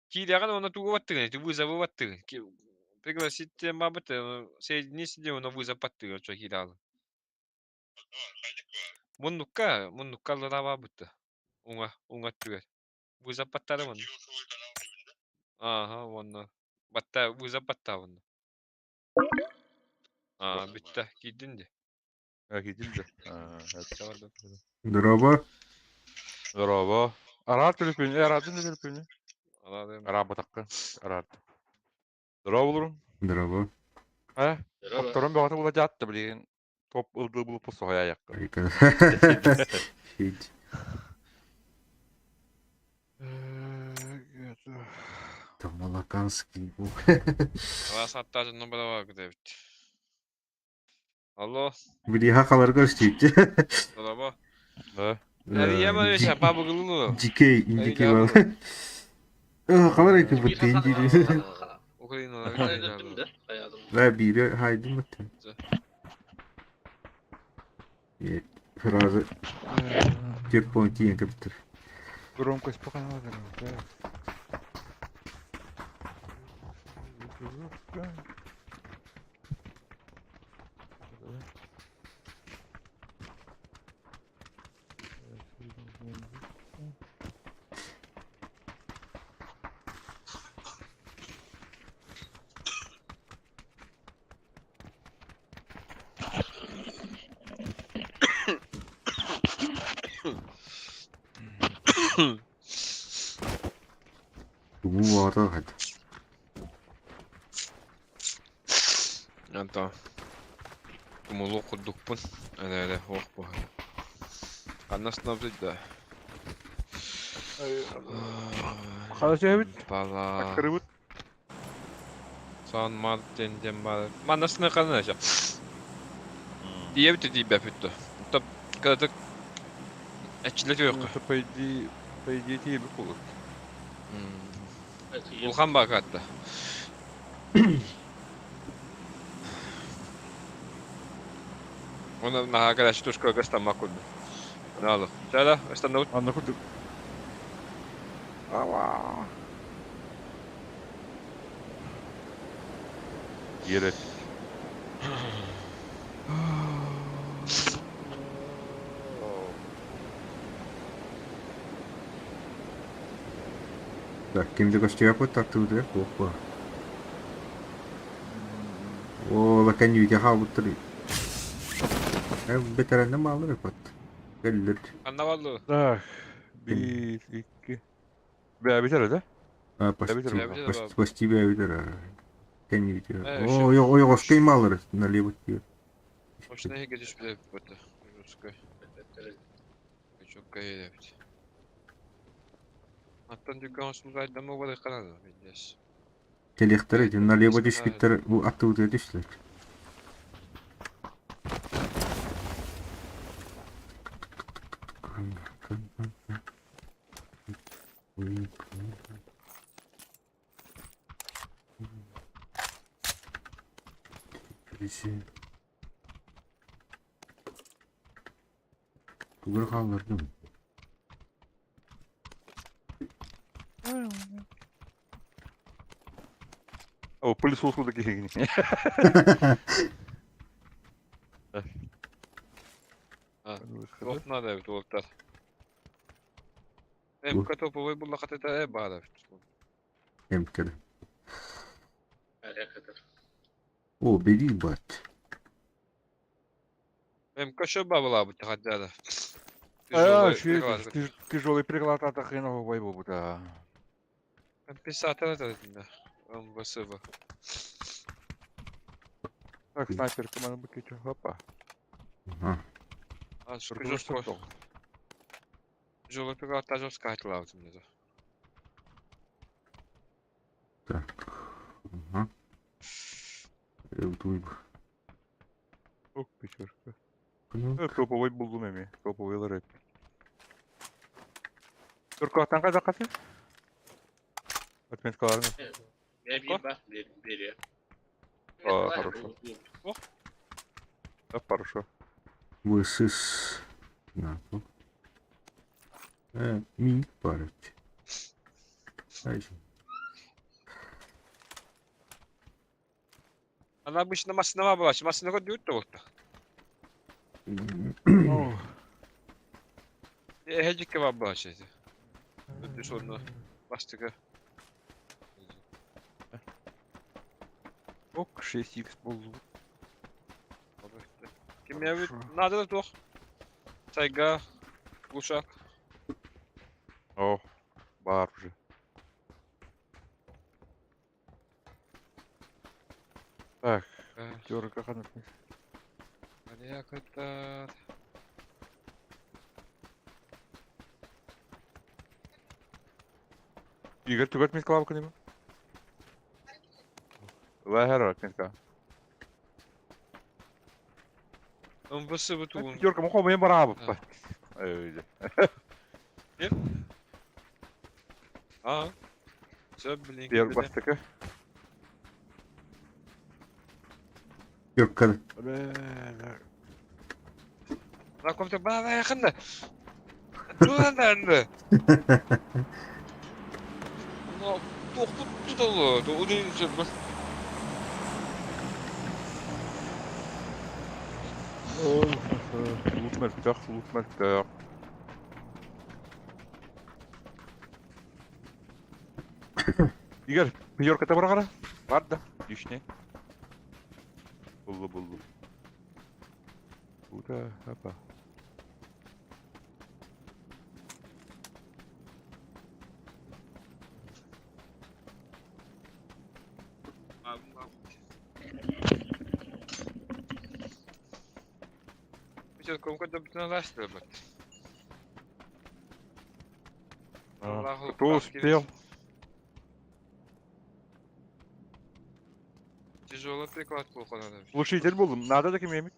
Киирэҕин уонна тугу баттыгын ити вызовы баттыгын. Пригласить диэн баабыт соединись диэн уонна вызов баттыгын оччо киирэҕин. Муннукка, муннукка аллараа баабытта. Уҥа, уҥа өттүгэр. Вызов баттаары уонна. Ааһа уонна батта вызов баттаа уонна. Аа бүттэ киирдин дии. Киирдин да. Здорово. Здорово. Араар төлөпүөнү, араардын да төлөпүөнү. Араабатахха, араард. Здорово булурум. Здорово. Э, отторон бөҕөтө була дьаатта билигин топ ылдыы булуппут соһуйаайахха. Хить. Там Малаканский. Алаас аттаатын нобалава кытэбит. Алло. Билиха халарга өстүүттü. Здорово. Да. Эрийема өсө пабыгылы. Дикей, индикей бар. Халар айты бутты индири. Украина. Да бире хайдым бутты. Фраза Терпон тиен кептир. Громкость пока надо. Тумуу аата хат. Антон. Тумулу курдукпун. Эрэ ох бу. Ханна снобзит да. Хала сөбүт. Пала. Аккырыбыт. Сан Мартин диэн баар. Манна сныханы ача. Тиийэбит тиийбэппит да. Топ кыратык эчилэ түһүөххэ. По идее, по идее тиийбит буолук. Улахан баакаатта. Оны наһаа кэлээччи тушка ыстаммак курдук. Наалы. Чада, ыстанныбыт. Анна курдук. Ава. Ерет. Так, кимде көстүөппүт тартыбытыгар туох баар. Оо, лакан үүтэ хаалбыттар. Бэтэрээннэр бааллар эппат. Кэллэр. Ханна баллы? Так, биир, икки. Бэбитер да? А, Бэбитер почти, Бэбитер почти, почти бэбитер. Кэннибитер. Э, Оо, ойоҕоской маалар налево тиэр. Очно иһигэ түспүтэ быта. Русской. Чөккөй эбит. Аттан дүккөн сулайдама бар канада билес. Кэлиэхтэрэ, ити налево түспүттэр, бу аттыбытыгар түстүлэр. Тугу эрэ хааллардым. О, пылесос да киһигини. Туох надо эбит уолтар. МК топовой буллахата э баар эбит. МК. О, бери бат. МК шо бабылаабыт хаддара. А, тяжелый приклад ата хреново бай бута. Компенсатор это МВСВ. Так, снайперка маны букетю. Опа. Ага. А, жестко. Тяжелый приклад та жестко хотела мне. Так. Ага. Элдуйб. Ох, пятерка. Топовой булдум эми. Топовойлар эт. Туркаттан кайда каты? Отметкаларын. А, хорошо. Да, хорошо. ВСС. На. Мин парить. Она обычно массынаҕа буолааччы. Массыына көрдүүр да буолта. Эһэдьиккэ баар буолааччы ити. Үрдүс уонна бастакы. Ок, 6х буоллубут. Кимиэбит наада да туох. Сайга, глушак. О, баар уже. Так, пятерка ханна. Арыйа кытар. Игорь, түгэрт мин клавканы ма? Лаһар отметка. МВС бутугун. Пятерка мохо мен бараабыппа. Өйдө. А. Сөп блин. Пер бастакы. Пятерка. На компьютер бана якында. Тудан Ну, тохтут туталы. Удин сөп. Лут мөлтөх, лут мөлтөх. Игорь, пятерка та баргара? Бар да, лишний. Буллу, буллу. Куда? Опа. Кто успел? Тяжелый приклад плохо надо. Глушитель был, надо таким емик.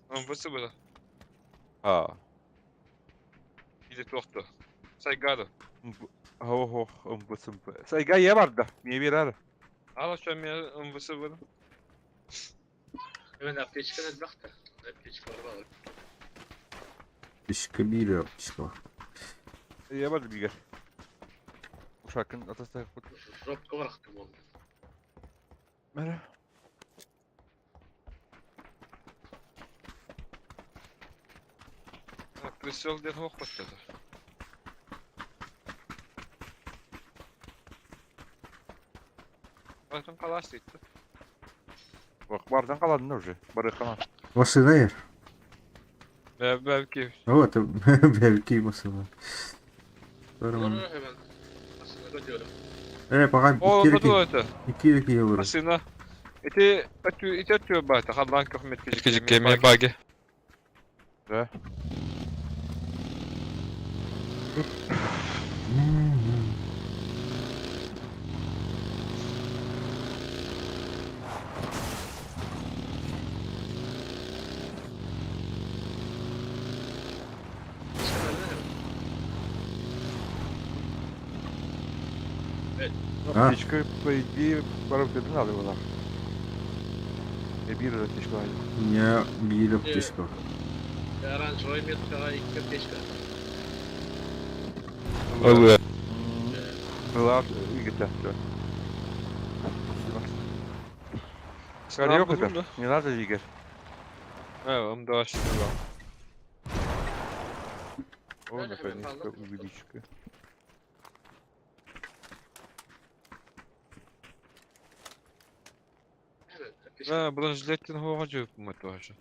МВС было. А. Или тохто. Сайгада. Ого, МВС. Сайга е бар да, мне верар. Ала что мне МВС было? Hemen аптечканы бырахта. Аптечка бар. Аптечка биир аптечка. Е бар бигер. Ушакын атастак. Дропка бырахтым ол. Мәрі. Присел ден хох баттады. Бартын қалас дейді. Бак, бардан каладын уже. Бары кана. Машина ер. Бәлки. Вот, бәлки машина. Hemen aslında diyorum. Пока О, икки буду это. икки евро. Машина. Ити өтү ити өтү бата халлан көхмет кежикке мен баги. Да. А? Аптечка, по идее, барып дедин надо было. Бир аптечка бар. У меня биир аптечка. Оранжевый меткаға екі аптечка. Ылы. Была игрта. Yok это. Не надо Игорь. Ымда шуга. О, наконец-то увеличка. Да, бронежилеттен хога жөп мат башы.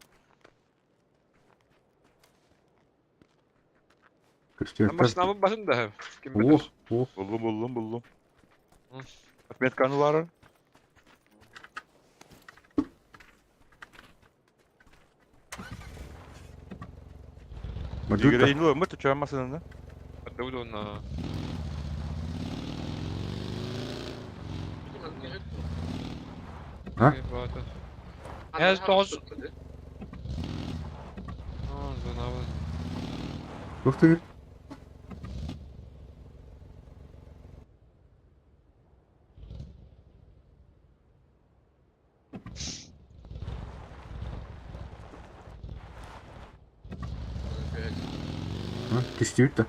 Машинамын басында. Ким О, билер. о. Буллум, буллум, буллум. Отметканы бар. Мадюта. Игорь, ну, мы тут чё машина, Баттабыт онна. А? Her тоғыз. А, зона Ух ты. А, түстүбүт да.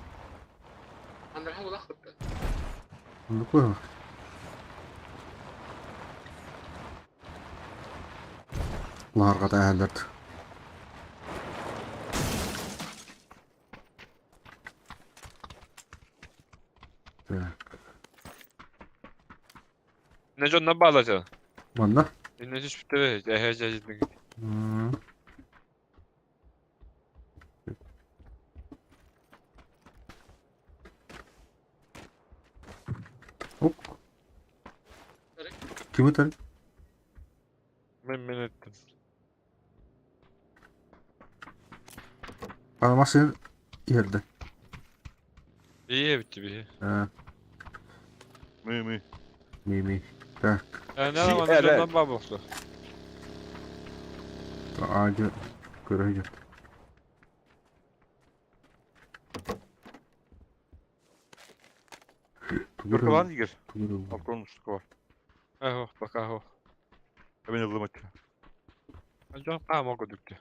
Оннук быһыылаах. Лаарҕата эһэллэр. Так. Ne дьонно баалата? Манна? Ne түспүттэрэ эһэ дьэ М. Оп. Ким ытар? Мен мен эттим. А машина иһэрдэ. Бие битти бие. Э, Мы мы. ми-ми. Так. Ne Си ана эле. дьонно баа буолсу. Аадьа көрө сылдьар. Туркалан дигер. Тугу Алтон штука бар. Ахо, пока хо. Мен ылдым атчы. Дьон хаама көдүктü.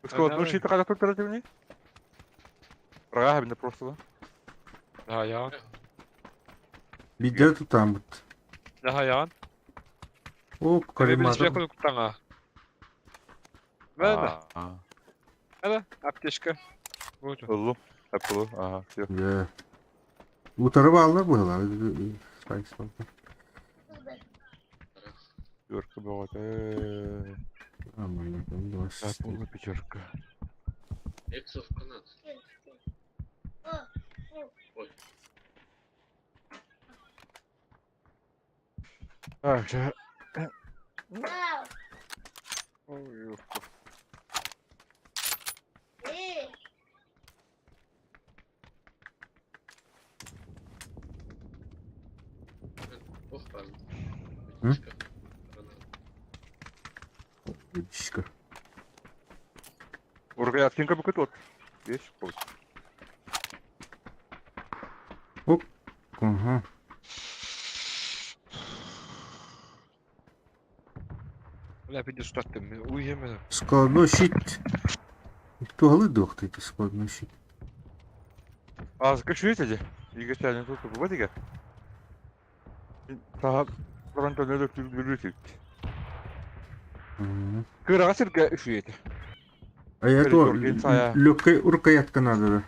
Сколько ну щит когда тут тратили? Рага бинде просто да. Daha яан. Лидер тутааммыт. Daha яан. О, Каримата. каримата. Куттаңа. Мына, ала, аптечка. Вот. Ылдым. Апылы. Ага, все. Дьэ. Утары бааллар быһыылаах. Спайс балта. Пятерка богатая. Амайна, Так, полная пятерка. Эксов канат. Ой, А, сейчас. Ой, ох, пан. М? Аптечка. Гранат. Дичка. Урга откинка бы тут. Есть вот. Ага. Бля, пиди статтым. Уйемедим. Складной щит. Тугалы дуохты эти складной щит. А, скажи, эти. Игорь, не тут вот игорь. Таha Toronto нөлө түлгүлү Мгм. Кыраға сирге үшүйети. А я то Коридор кенсая. легкой рукоятка надо, да.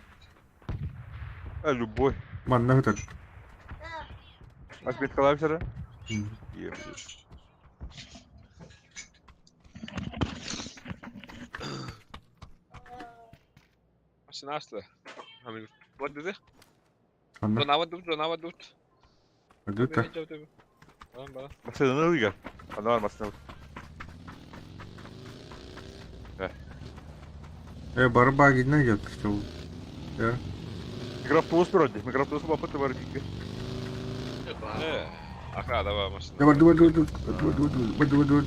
А любой. Манна этот. Отметкалап сара. М. Машина асты. Вот dedi. Манна. Донава дут, донава дут. Адыта. Бана бана. Машинаны ыйгар. Ана бар машина. Барба гидна идет, что. Да. Микроавтобус вроде. Микроавтобус бапыты бар дике. Э, Э, аха, давай машина. Давай, давай, давай, давай, давай, давай, давай, давай.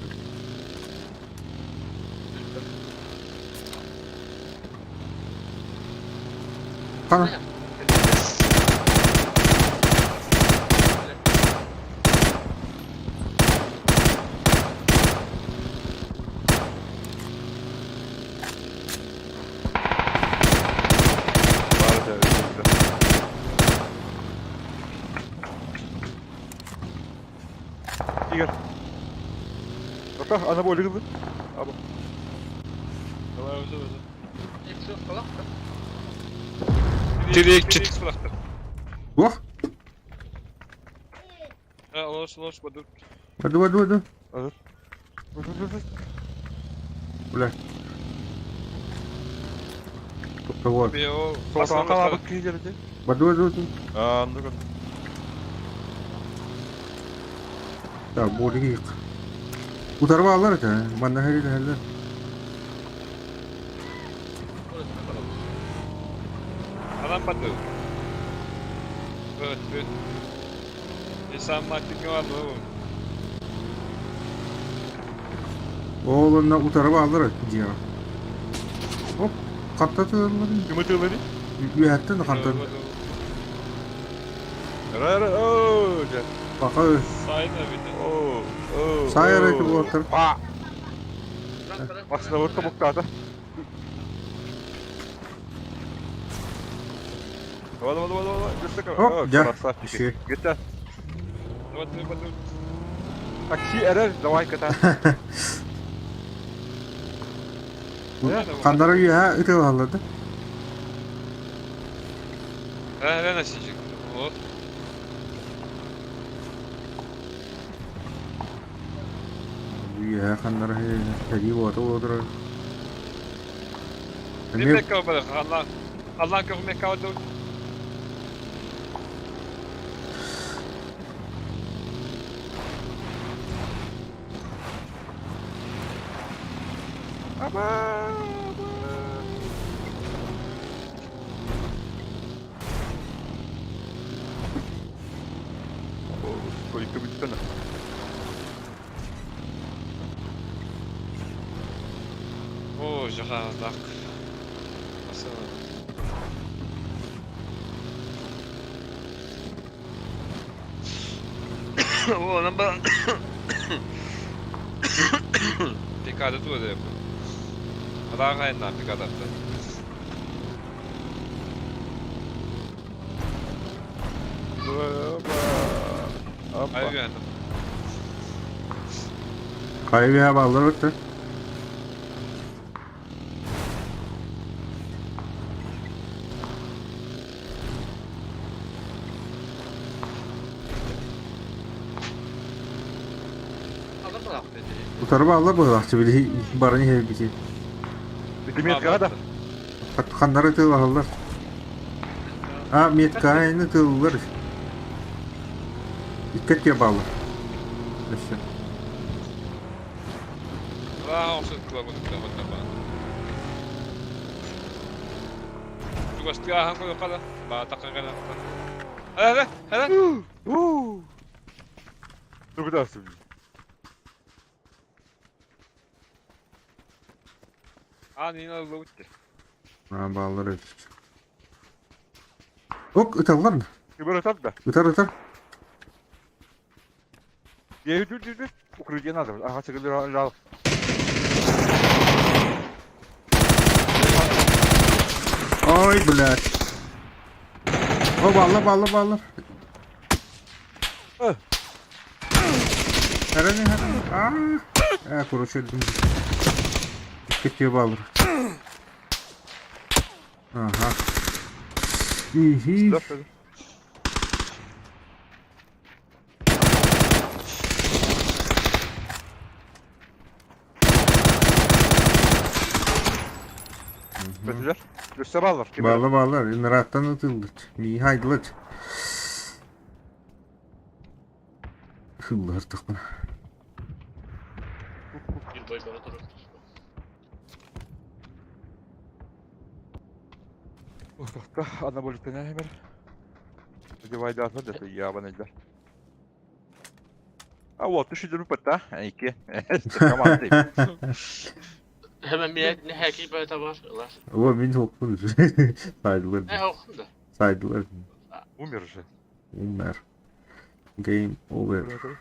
Хана. Бар да. Игорь. Ока, ана болы кызы. Аба. Давай, өзі, өзі. Эксов қалақ та. Тирекчит. Ох, Лош, лош, бадут. давай, давай, давай. Бля. Вот. Солтан қалабыт кейдерде. Давай, давай, давай. А, ну как. Так, более их. Утарба алар это, манна хәри хәлләр. Адам бады. Evet, evet. İnsan maddi var mı? Оолунна утарба алар дия. Оп, каттатылар. Ким тылыны? Үһәттен кантан. Ра ра о, жа. Бака Сайна бит. О, о. Сайыр айтып отыр. А, машина вот буктата. Давай, давай, давай, давай. Өссө Оп, О, дьэ, красавчики. үчүгэй. Где-то Давай, давай, давай. такси эрэр, давай ката. Ханнара үөһэ ытыалаһаллар да? Э, носичек. Вот. Үөһэ ханнара сэрии уота буола турар. Bir Эмиэ mekka var. Allah Allah kör mekka var. Аба, аба. О, Сколько бүтсene. О, жахаздак. Nasıl? О, нам ба. Пикада туа деп. Адаға пикада. Аба. Аба. Ай үһэ. хайа үөһэ бааллар бытта. Alır mı lan dedi. Утары бааллар быһыылаахчы били баран иһэрбити. Метка да. Ханнара ытыалаһаллар. А, меткаайны ытыаллар. Икки өттүгэр бааллар. Өссө. Адаға охсут кыла бу ба. Тугастыга хан кала. Ба такын. Хала, хала. У. Ну куда ты? А, не надо лутти. А, бааллар эбит. Ок, ыталлар. Кибер атар да. Ытар, ытар. Я иду, иду, иду. Укрытие надо. Ага, чыгылыр ал. Ой, блядь. О, бааллар, бааллар, бааллар. Э. Хәрәне, хәрәне. А, э, короче, өлдүм. Икки өттүгэр бааллар. Ага. Ихи. Да, Бетилер. Өссө баллар. Бааллар, бааллар. Инраттан ытылдыт. Мии хайдылыт. Хыллар тахпын. Bir boy bana durur. Устахта, ана болитена хемер. Девай да да я бана. А вот, ты шидер пата, айке. Команды. Hemen bir ne haki böyle var. Lar. О, мин хоппун. Сайдылар. Ne okun da. Сайдылар. Умер же. Умер. Game over.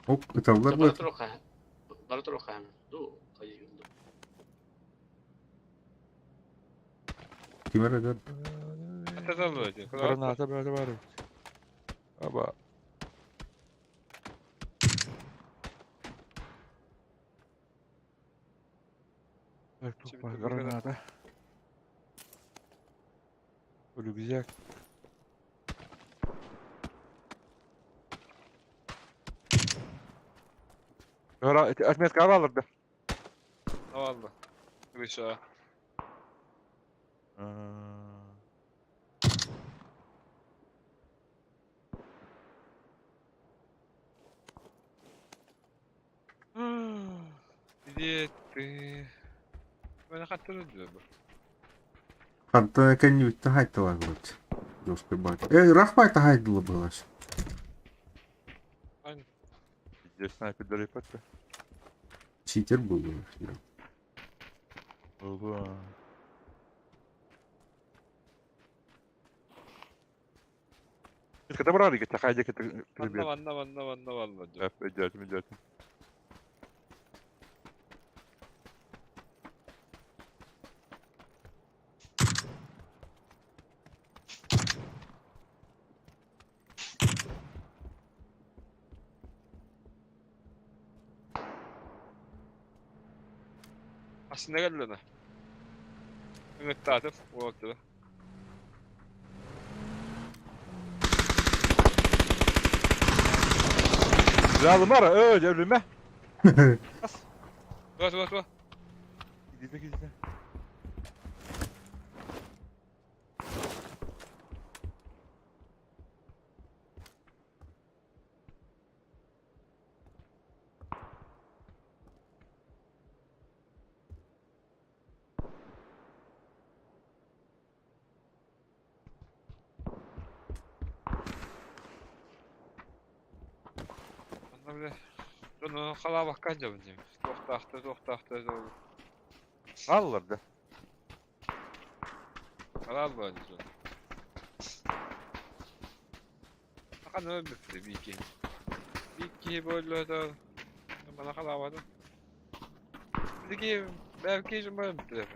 Ок, ыталлар Бара бу. турук Бара турук hem. Ду кайы. Кимер өтөр? Аталды. Граната бәрі бар. Аба. Так, тут бар граната. Рюкзак. Отметка алыр да. Алды. Крыша. Где ты? Мен хаттыр bu. Ханта кэннибиттэн хайтталар булат. Жоспай бар. Э, рахмай та хайдылы булаш. Здесь снайпер далеко. Читер был. Ого. Это брали, это хайдек это Ванна, ванна, ванна, ванна, ванна. Идет, идет. Астына кэллэ Ыҥыттаатым уолаттары. Жалымар, өө, дьэ өлүмэ. Ас. Туа, туа, туа. Кидите, кидите. Онно бile дьону халаабакка дьабын дьиҥ. Туохтаахтар, туохтаахтар дуу. Хааллар да. Халааллар дьон. Сахан өлбүттэ биир киһи. Биир киһи буолла мана халаабатым. Билиги бэйэм киһи баран бүттүлэр.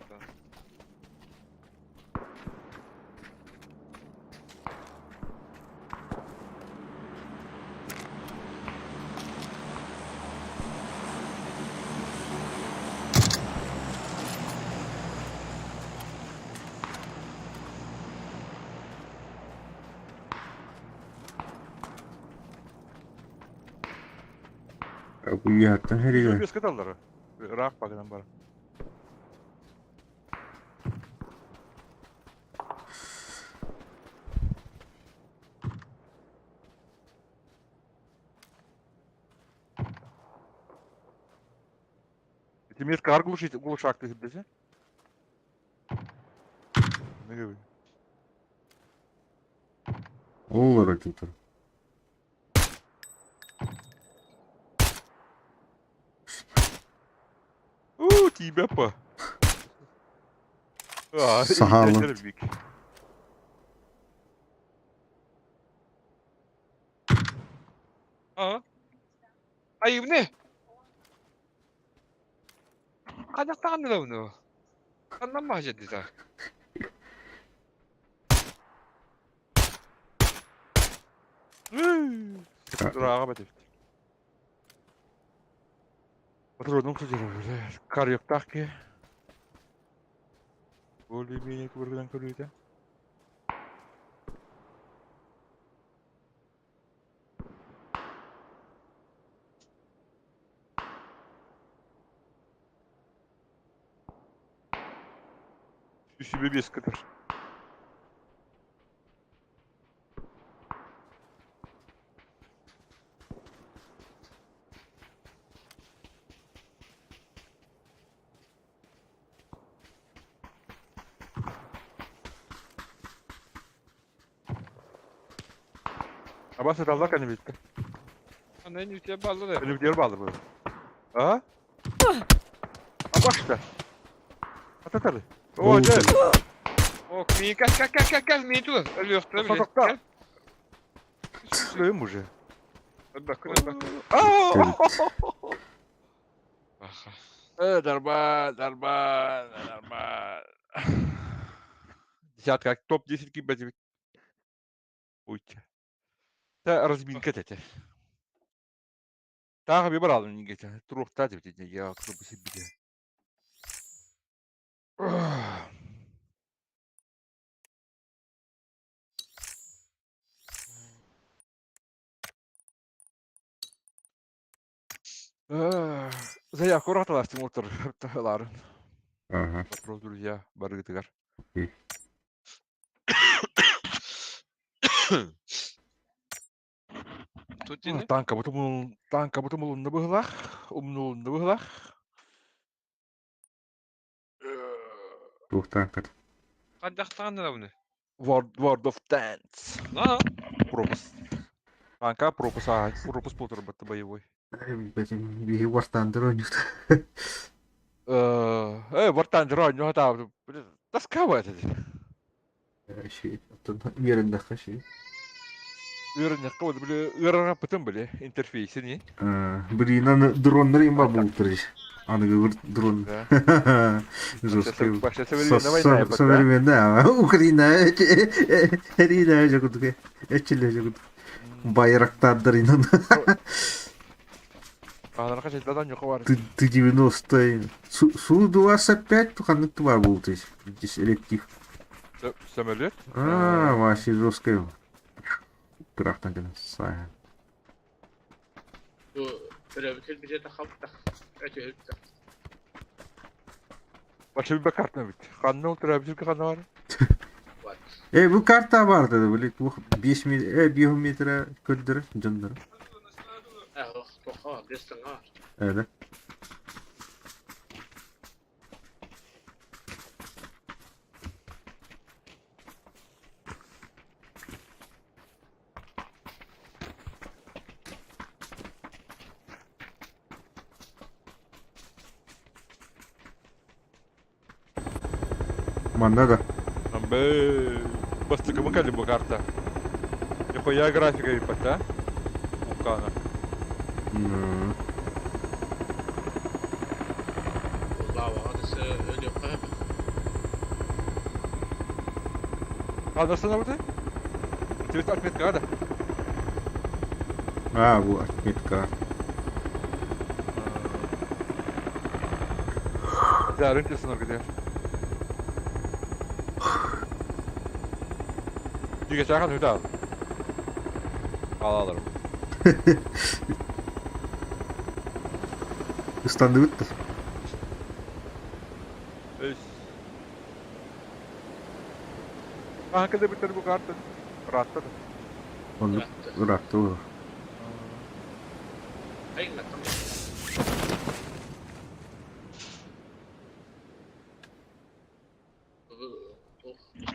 Бу үөһэттэн хэригэр. Үс кыталлары. Ыраах багынан бар. Тимир кар глушить глушак ты десе? Не Ол ракета. У, тебя по. А, Сахалын. Аа. Айыбны. Хайдахтаҕын да уну. Ханнан баһа Ырааҕа бэтибит. Патронум сылдьар карьектаах киһи. Более-менее кыбыргынан көрүүтэ. Үсүбэ биэс кытар. Аба сыталлар кэннибиттэ. Аны нүтэ баллы. Өнүктер баллы bu. А? Абашта. Ататары. О, дьэ. Ок, мии кэл кэл кэл кэл кэл мии тул. Өлүөхтэ били. Сотокта. Сүлөйүм уже. Өлбөккүн өлбөккүн. Аха. Э, нормально, нормально, нормально. Десятка, топ-10 кибетик. Уйте. Та разминка тете. Тағы bir алым неге Туруқта деп дейді я клубы себе. Заявка ураталастың отыр ларын. Ага. Вопрос, друзья, барыгытыгар. Тут дini. Танка бутумул танка бутумулунна быһылах, умнулунна быһылах. Туох танкат. Хайдахтаҕын да уну. World of Tanks. На. Пропуск. Танка пропуск, а, пропуск полтора боевой. Биһи вартаандыр ойнут. War Thunder оонньуу хатаабыт. Тоскава это. Үөрэннэххэ ши. Үөрэннэххэ вот били ыарырҕаппытым били интерфейсини. Блин, аны дроннар им бар бултыр. Аныгы дрон. Да. Жесткий. Вообще современная война да? Современная. Украина. Эрина жокутук. Эчиле жокутук. Байрактардыр инан. Аһаларга чайдадан ньука бар. Ты 90 Су-25 ханнык тубар буолтый? Здесь электив. Самолет? А, вообще жесткая. Кырахтан кэлэн сааһа. Бу төрөөбүт билета хапта. Өтөһүттэ. Бачы bir kartına bit. Kanlı ol төрөөбүт канна бар. What? Э, бу карта бар dedi. Били туох 5 метр, 5 метр көрдөрө дьоннору. Э, тоха, бестыңа. Эдэ. Манна да. Амбе. Бастыкымы кэлли бу карта. Нихуя графика ебать, а? Укана. М, Лава, адысы өлөккө. Анасына бу? Тебе отметка да? А, бу отметка. Да, рынки где. Диге чахан хүтә. Ал алырым. Ыстанды бытты. Эс. Аха кede битер бу карта. Ратта. Оннук ыраатта буолар. Айна.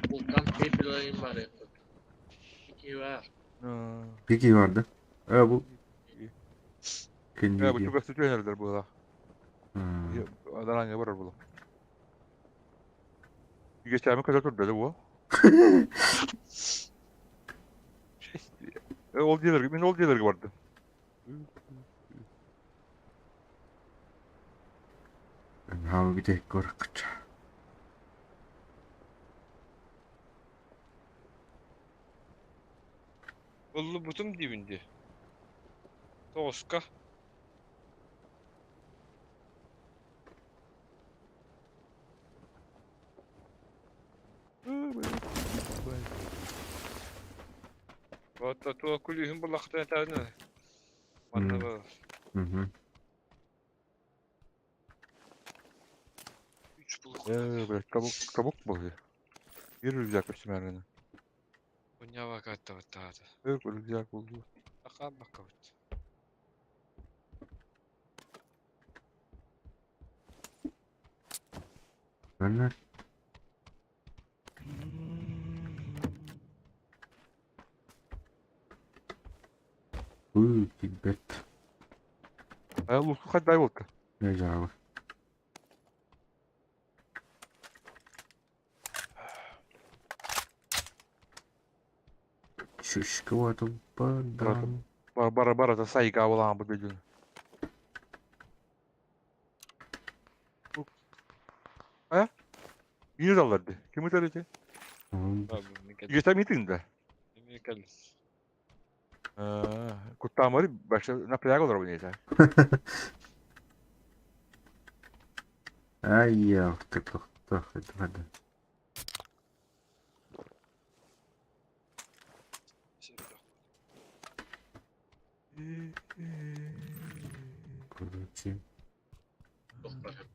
Вулкан пепелайым бар это. Iki var. Peki vardı. А, бу Ya bu кэнниги. çok sütü önerdiler bu da. М. Adan var bu. Geçen kadar tur dedi bu. Ol diyeler gibi, ol diyeler vardı. Хаама битэ коркча. Улlu бутум дибинди. Тоска. Отто туа күлүһүн буллахтан таны. Манна М. бар. Мгм. Үч булук. Э, kabuk kabuk bu. Bir rüzgar köşemerine. Унява катта баттаата. Bir rüzgar buldu. Аха баккабыт. Манна Уй, тибет. Ay lutku kaç day oldu. Не жаабы. Шишка вату бадам. Bara bara bara da sayga olan bu bugün. Ha? Yine dallardı. Kim öteledi? М, Geçen mitingde. Эми кел. Куттамары başta напряг olur bu neyse. Ай, я тохтох это Короче. Тохтар.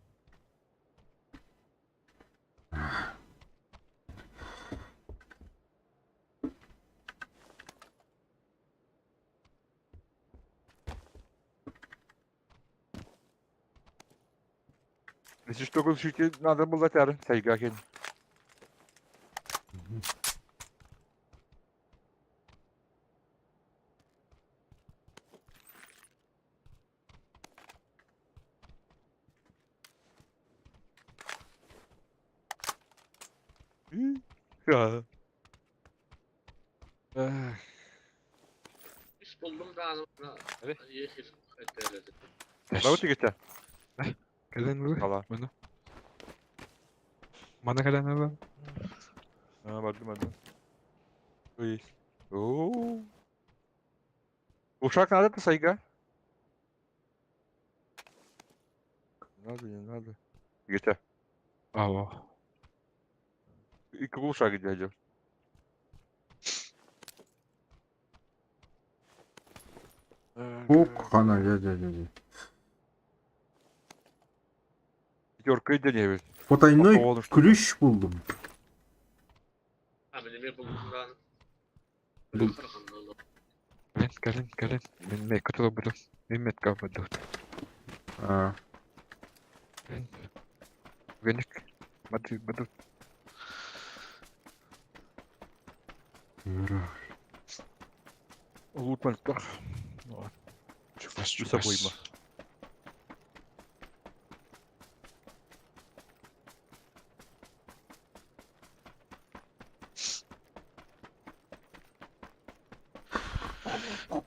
Если что, надо было тяры. Сайга кен. Ya. Eh, Үс булдум да аны. Evet. Ехил этеледи. Bravo geçe. Кэлэн ылы. Kala. Мана. Мана кэлэн ылы. Ha, bardım bardım. Uy. Oo. Uşak nerede sayga? Надо, не надо. Где? Ава. И какого шага дядя? Ук, хана, дьэ, дьэ, дьэ, дьэ. Пятерка и девять. Потайной Походу, что- ключ буллум. А, мин эмиэ булгуннаан. Бул. Кэлин, кэлин, кэлин. Мин мекка толорбутум. Мин метка ылбытым. А, Геник. Бады, бады. ура. Лут мальтах. Чугас, С собой, чугас.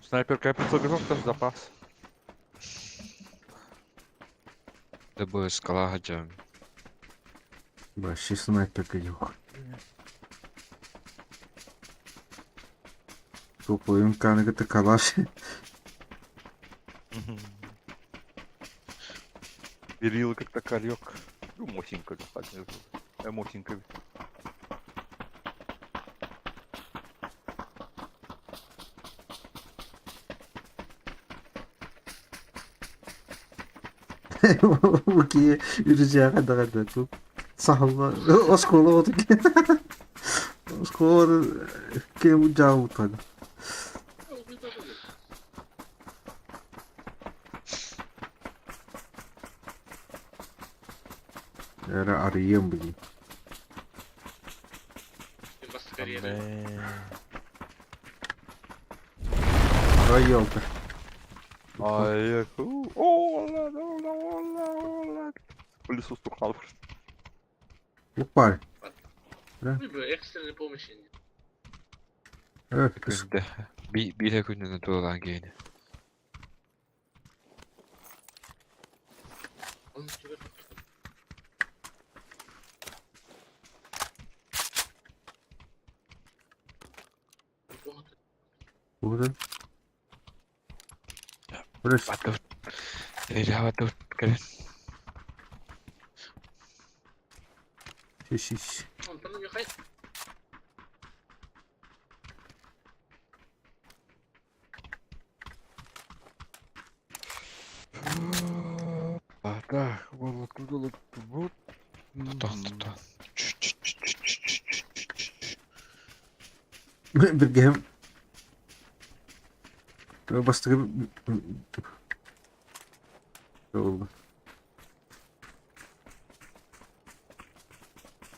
Снайперка я там запас. Да было скала хотя. Вообще снайперка yok. Тупо МК это калаш. Берила как-то корек. Ну, мосинка, Мосинка. Окей, үрүзээҕэ даҕаны тут саһылла оскуола оҕото оскуола киһи дьаабытан. Эрэ арыйыам билин. Мин бастакы карьера. Ай елка. Ай, ола, ола, ола, ола. По лесу стухал просто. Упали. Ну, бля, экстренной помощи. Э, Күндэ. Би биир күнүнэн туолан киһини. Он тебе Burada. Burası. Бады. Эйра бады. Кэлин. Şiş. Онтон Михай. А, так, вот откуда вот. Вот. Тотон, тотон. Чш-чш-чш-чш-чш-чш-чш. Bir gem. Bastırıp oldu.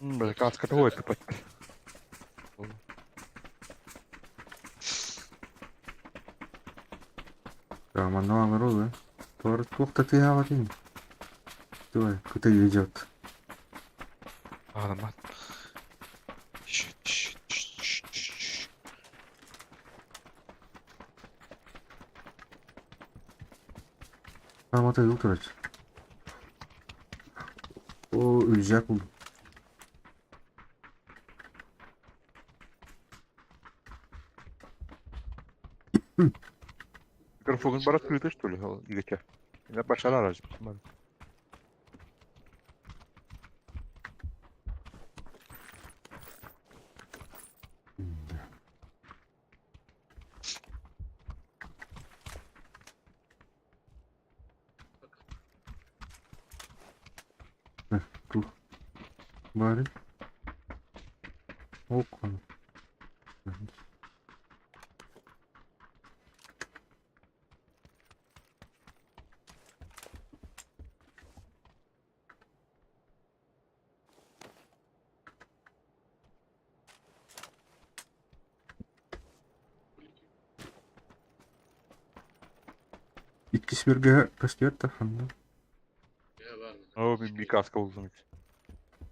Бля, каска твой ты Tamam anlamalar oldu. Doğru çok da tüy değil mi? Dur, kutu идет. Аламат. Чш-чш-чш-чш-чш. Tamam hadi yol короче. O ölecek buldum. Микрофон бар открытый, что ли? Или че? Я пошла разве? Dur. Bari. Ok. Иккис бирге көстүөр да ханна. Я бар. О, ми каска булдум.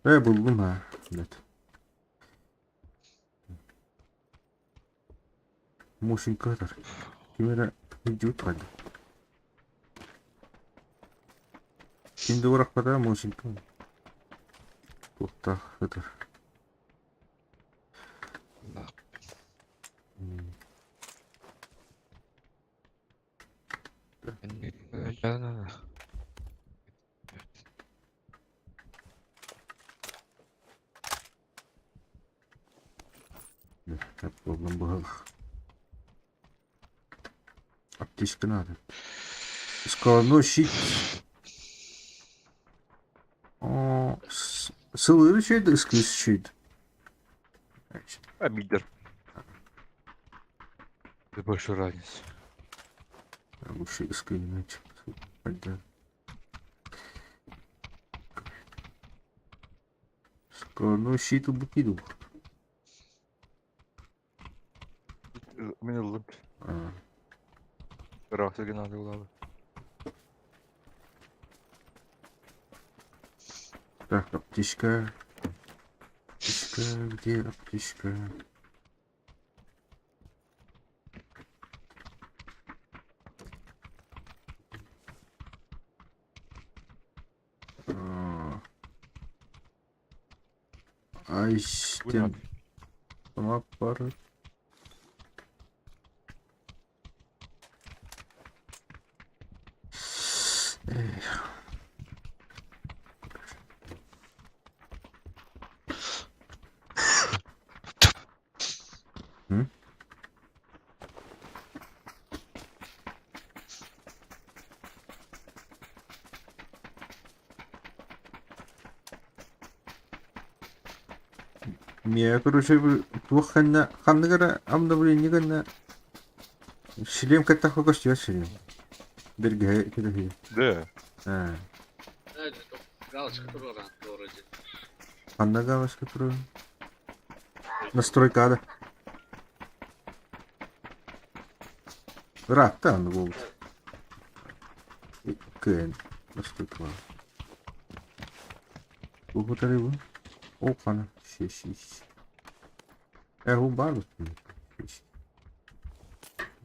Э булдум ha. Evet. Мусинка kadar. Кимера идет hadi. Şimdi bırakmadan Мусинка. Туохтаах ытыр. Буоллун быһылах. Аптечка надо. Складной щит. О, сылыр үчүйді, ыскыс үчүйді. А, мидер. Да больше разницы. Лучше ыскыйнать. Да. Складной щит убукиду. Мин ыллым. Ыраах сиргэ наада буолаабы. Так, аптечка. Аптечка, где аптечка? Айстен. Бар. Эх. М? Миэ, короче, туох ханна ханнык эрэ обновление гэннэ шлем кэтэххэ көстүбэт шлем. Бэргэһэ кэтэһиэ. Да. Ээ. Галочка туруора вроде. Ханна галочка турар? Настройкада. Ыраатта аны буолбут. Иккиэн настройкалаах. Тугутары бу? Ол хана шешис. Э, бу баар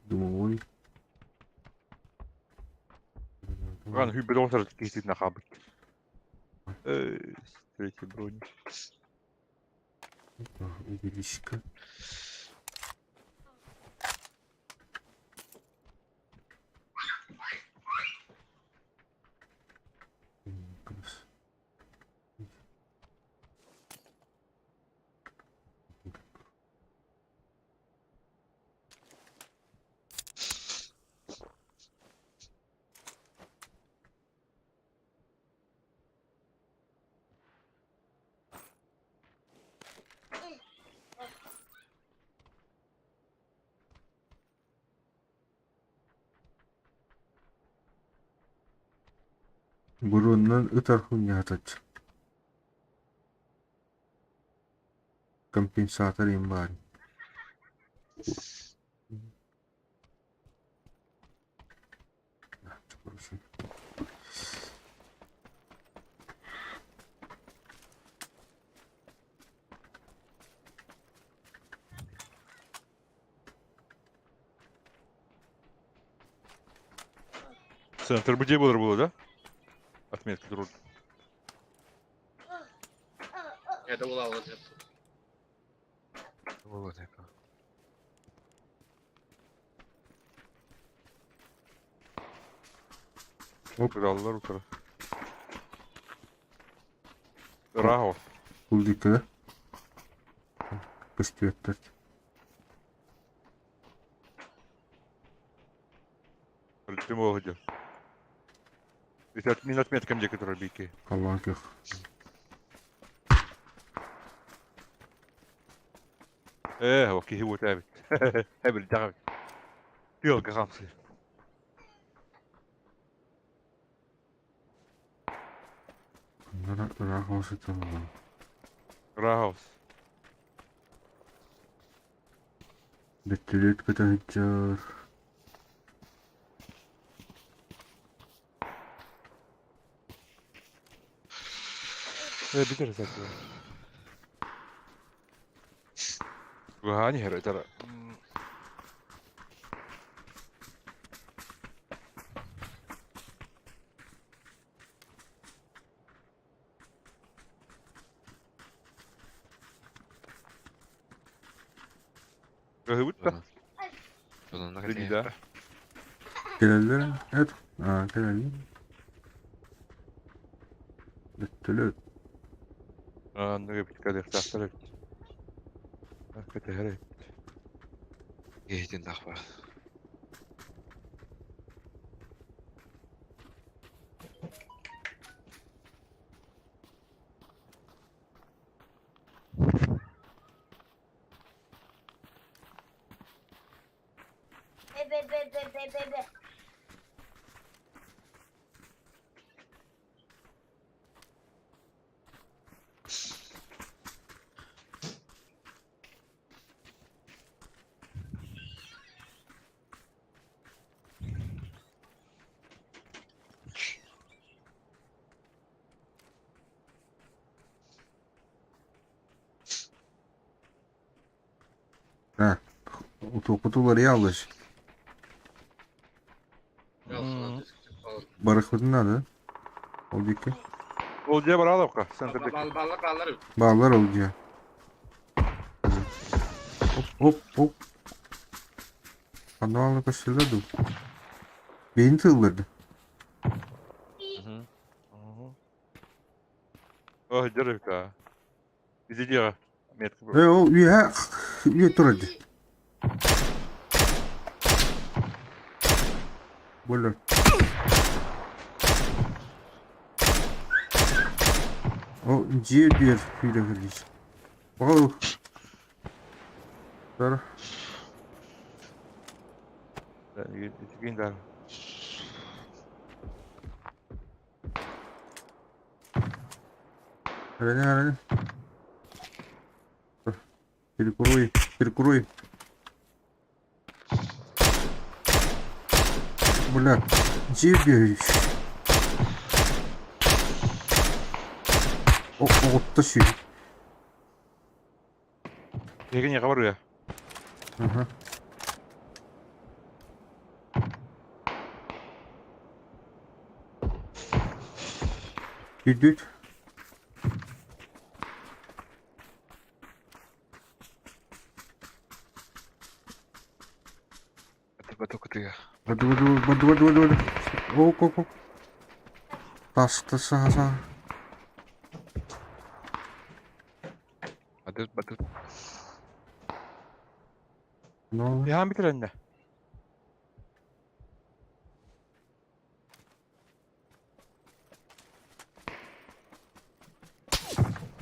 Думаю, Ран хүйбет оҕусар киһитин хаалбыт. Третий бронь. Увеличка. Буруннан ытар хуйнятач. Компенсатор им баар. Центр где было было, да? Отметка друг. Это была вот это. Вот это. Оп, Krallar утара. Раho. Кулдика. Көстүөттөр. Прямого где. Это мин отметка где, которая бики. Халлаан көх. Окей, вот эбит. Эбил дагы. Тыалга хамсы. Ыраах сыталлар. Раус. Бөттүлүт көтөһүччөр. Битер закрыл. Гани хер это. Кыһыбыт да? Да. Кэлэллэр. Это. А, кэлэллэр. Бөттүлүт. Анныгы бит кадыр тахтар. Кэтэһэр эбит. Киһитин тахпа. Так, утуоппут уларыйа алыс. Барыхпытын наада. Ол диэки. Ол дьиэ бараалапка, центрдик. Баллар баллар. Бааллар ол дьиэ. Оп, оп, оп. Ханна көстүллэр дуу? Бэйин тыылларды. О, дьэр эбит аа. Ити дьиэҕэ. Метка Э, ол үөһэ үө турар дии. Боллар. Ол дьиэ үрдүгэр сүүрэ кэллиз. Ол Тар. Итигин да. Араны, араны. Перекрой, перекрой. Бля, дьиэ үрдүгэр. О, оҕутта сүүр. Эһиги ньиэхэ барыа. Аха. Үрдүт. Бatu кытыга. Баду баду баду баду баду баду. Оп оп оп. Тас тас саха саха. Батут батут. No. Иһаан бүтэрэннэ.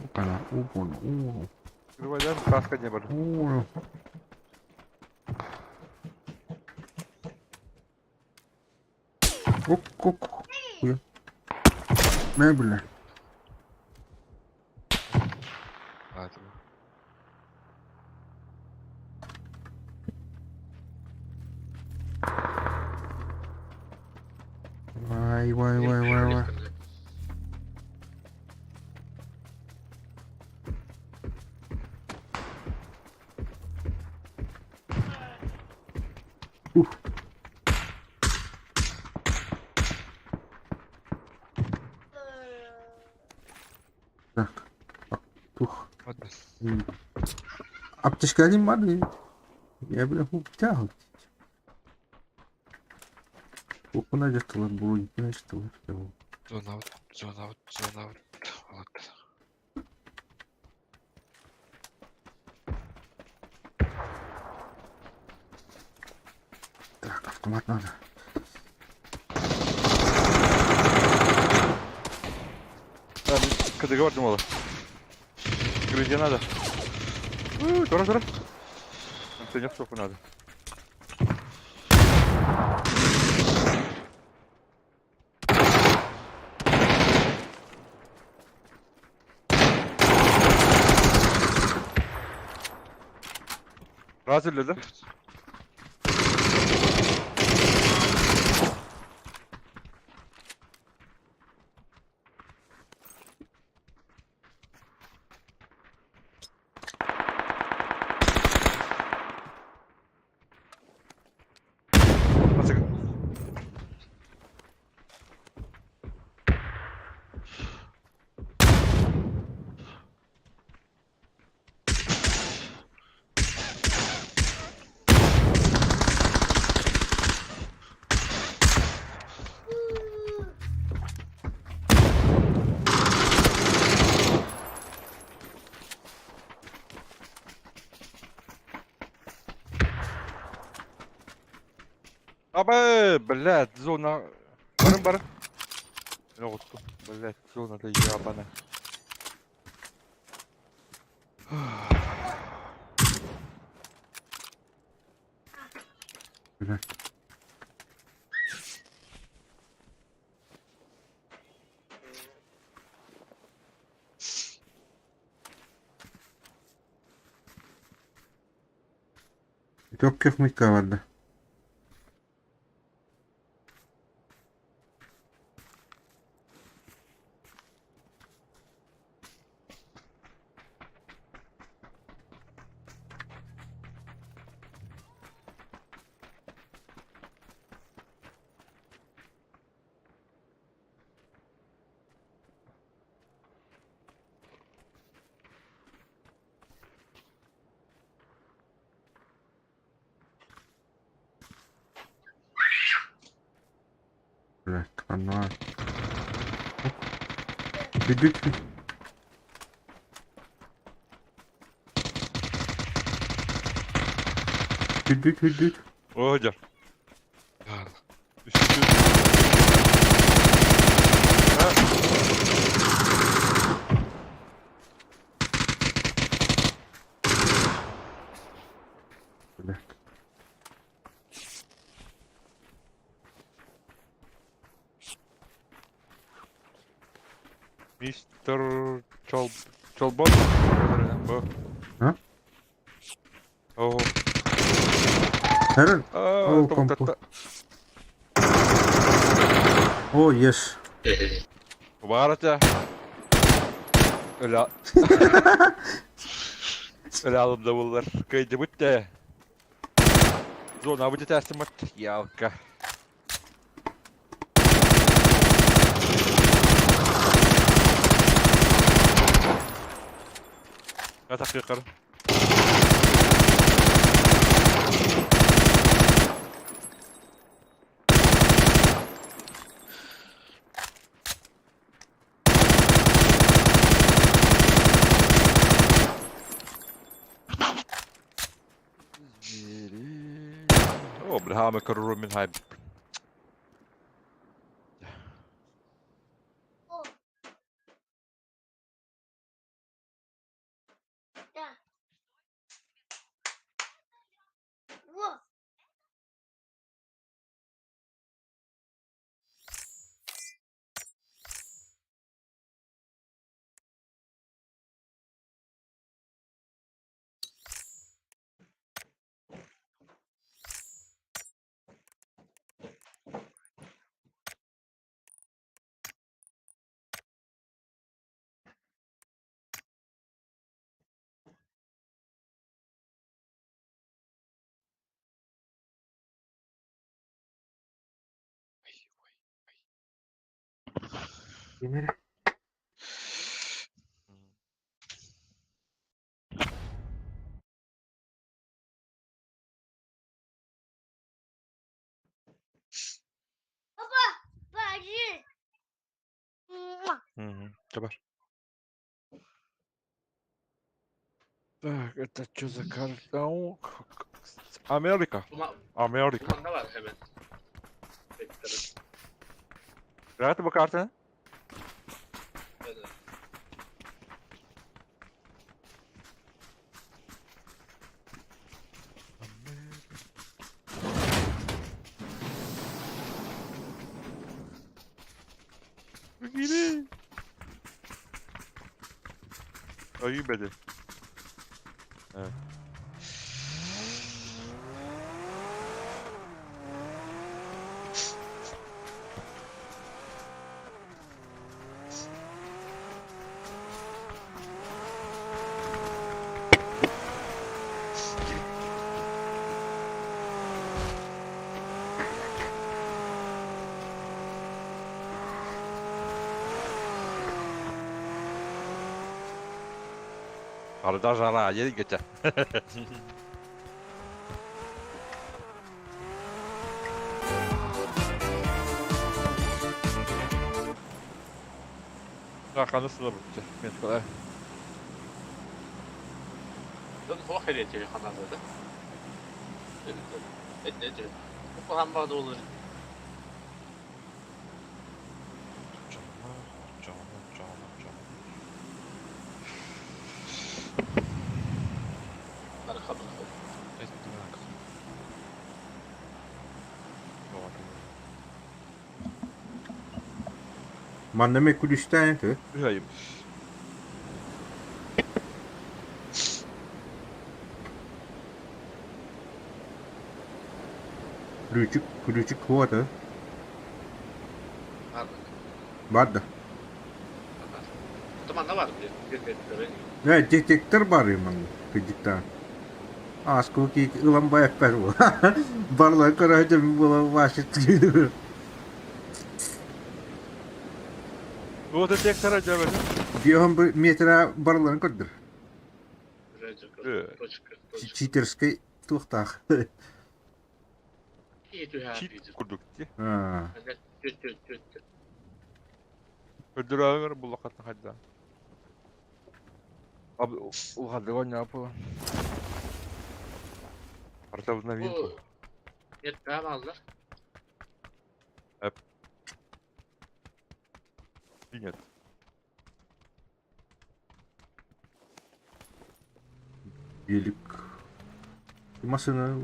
Опана, опана, о, Кырбайдан таска не бар. о. Оп, оп. Хуя. Мэ, бля. Аатым. Вай, вай, вай, вай, вай. Ух. Так. Тух. Аптечка бар. Я бля хуптягал. Окуна дьахталар буруйдун дьахталар. Zone out, zone out, zone out. Вот. Так, автомат надо. Да, КДГ бар думала. Где надо? Тура, тура. Антонев сколько надо. Раз да? Басык. Абы, блядь, зона. Барın барın. Ne oldu? Блядь, зона да ебана. Блядь. Тёпких мытка барда. Блядь, хана. Бегите. Бегите, бегите. Оодьар. Баар. Үстү. Блядь. Мистер Чол... Чолбон? Бу. А? Оо. Эрен. Аа, Ол компу. О, ес. Баарата. Öyle. Öyle alım da bullar. Kıydı bitti. Zona bu teslim et. Ялка. لا تحقيق О, бля, мы корру من هاي. Давай. Так, это что за карта? О, Америка. Uma, Amerika. Umanda var hemen. Beklerim. Rahat bu kartı. Evet. Giri. Ayı bedi. Evet. Arada жара, едет гетя. Так, а ну сюда будете. Метка, да. Дön hoh hediye kanalda. Evet. Evet. Evet. Куһаҕан баҕа буолар. Оччоҕуна, оччоҕуна, оччоҕуна, оччоҕуна. Барыха-барыха. Так. Манна эмиэ күлүүстээн этэ. Үһэйим. Күлүүчүк, күлүүчүк суох этэ. Баар Баар да. Баар. Ото манна баар детекторы. Э, детектор баар манна, кырдьыктаан. Ааскыл киик ылан байаппар буо. Барлар көрөөтүм буола ваши. Туох детектора дьэбэтин? Биоһон бу метра барларын көрдөр. Э, Точка, точка. Читерскэй туохтаах. Киһи түһээн Чит видео. курдук дии. Аа. Түт түт түт. Көрдөрөөр буллаххатна хайда. Аб улхадыга оонньооппу. Артабытына Бу винту. Нет, бааллар. Эп. Нет. Велик. Машина.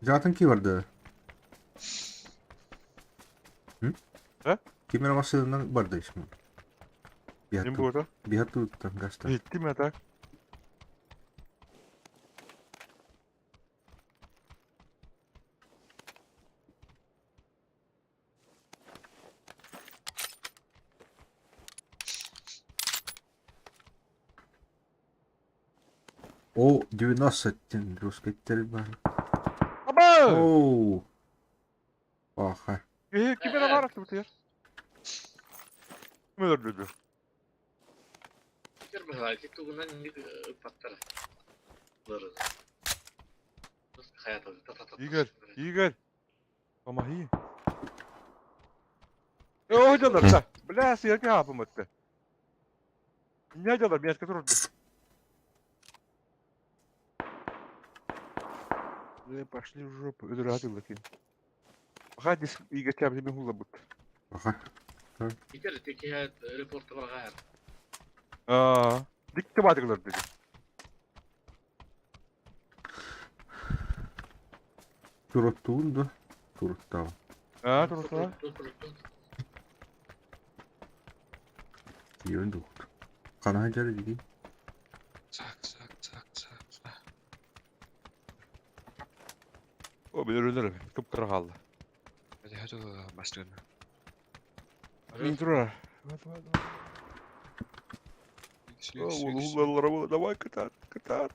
Zaten ki vardı. Hı? Э? Кимер машинанан барда ismi. Ким буолта? Биһаттыттан гаста. Иһиттим а так. О, 90 русский бар. Аба! Оу. Аха. Киһи ким эрэ баар аттыбытыгар. Ким өлөрдү? Кир быһаайки тугунан инник ыппаттара. Лыры. Игорь, Игорь. Помоги. О, дьалар, бля, сыарга хаапым өттө. Не дьалар, миэскэ турду. Э, пошли в жопу, өлөрө кин. Хадис Игорь тебя хула бут. Аха. Игорь, ты киһи репорты барҕаһар. Аа, дикте баатыгылар диги. Туруттуун да. Туруттаа. Аа, туруттаа. Йөн дуут. Хана жары диги. Так, так, так, так, так. О, билер өлөр. Кыпкыра хаалла. Hadi hadi başlayalım. Мин турар. Давай, кытаат, кытаат.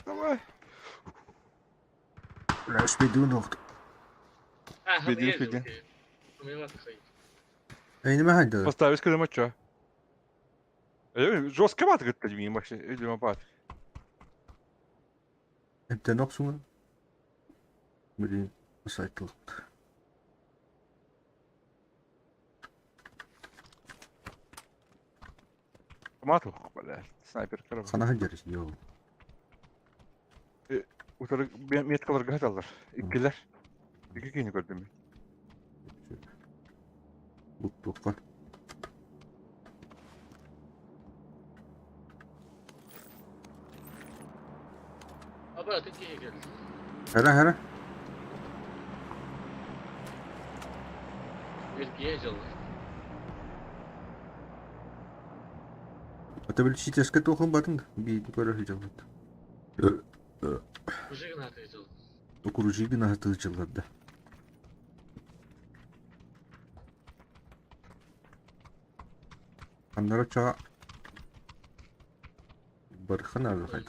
Давай. Бля, үспейдигин дуут. Бедин, бедин. Эйнеме хайда. Поставить скажем, а чё? Жестко мат говорит, мимо вообще, видимо, пат. Эптен оксуңа. Блин, сайтлык. Мат, бля, снайпер короче. Хана жары йоо. Утары меткалар гаталар. Иккилер. Икки кини көрдүм. Уттукка. Аба, ты киһи кел. Хара хара. Эргие дьаллар. Ата бил читерскэ туохун батын би көрө жылбыт. Уже гына дьаллар. Окуружи гына тыычылларда. Аннара чаа бархан арахай.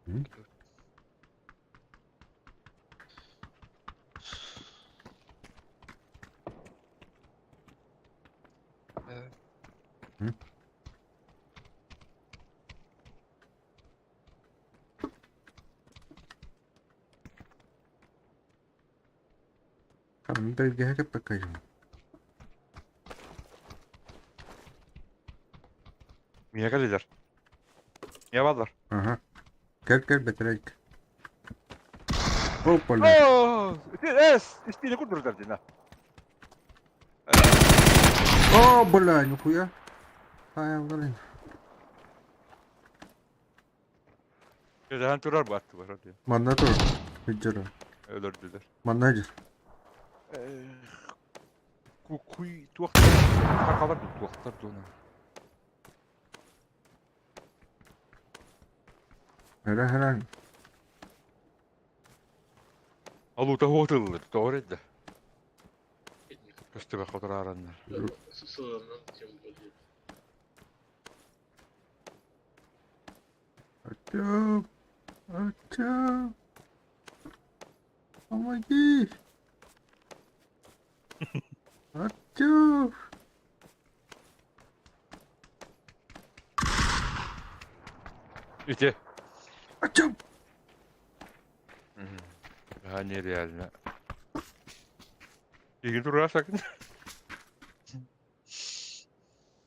Hı? Hı? Бэргэһэ кэппэккэ дьон. Миэхэ кэллилэр. Миэхэ бааллар. Аха. Кэл кэл бэтэрээк. Опа-ла. Оо, ити эс, истиини курдурдар дина. О, бля, нихуя. Хаялларын. Кэтэһэн турар бу аттыбар. Манна тур. Сылдьар. Өлөрдүлэр. Манна сылдьар. Кукуй туохтар хахалар туохтар дуона. Эрэ хэрэн. Алута хуотыллар, тоҕо эрдэ. Көстүбэх хотураараннар. Сылынан тем более. Артем! Артем! Помоги! Артем! Ити. Артем! А нереально. Игин турар сакын.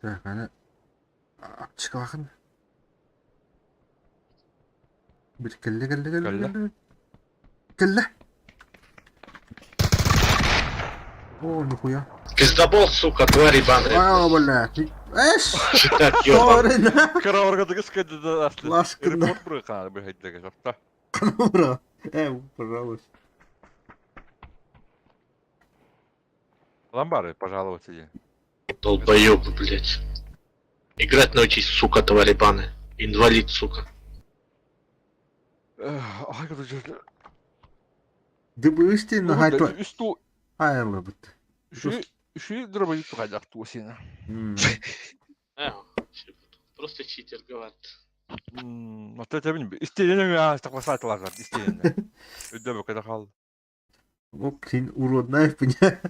Так, аны Апчыкалахын. Бир кэллэ кэллэ кэллэ Кэллэ. кэллэ. Кэллэ. О, нихуя. Пиздобол, сука, тварь ебаная. А, бля. Эш! Читак, ёбаный. Торина! Караорга скайда асли. Ласкында. Репорт бұры бір хайдага жапта. Ура! Пожалуйста. Ламбары, пожаловаться де. Долбоёбы, блядь. Играть научись, сука, тварь ебаная. Инвалид, сука. Ай, куда Дыбысти на хайту. Үсту Айлабыт. үші үші дробы туғайлақ туосина. Просто читер, говорит. Ата тебин истеенең аа тақласатылар истеенне. Өдө бөкөдө хал. Оп, син уродная пеня.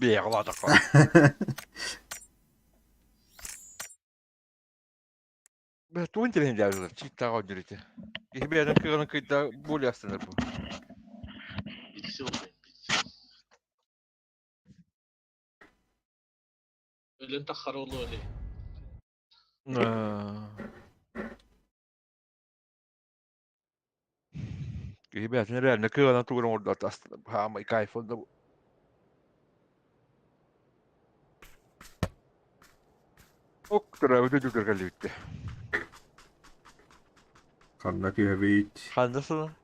Беғладық. Бе туын телен дәжілер, читтаға жүрете. Кихберден кыгын кыйда более астыныр бу. Битсил, блядь, битсил. Өлен тахаролу али. Кихберден реально кыгын тугын орда астыныр. Хамай кайф онда бу. Октора өтө жүгір кәлі Ханна түһэбит. Хандасына?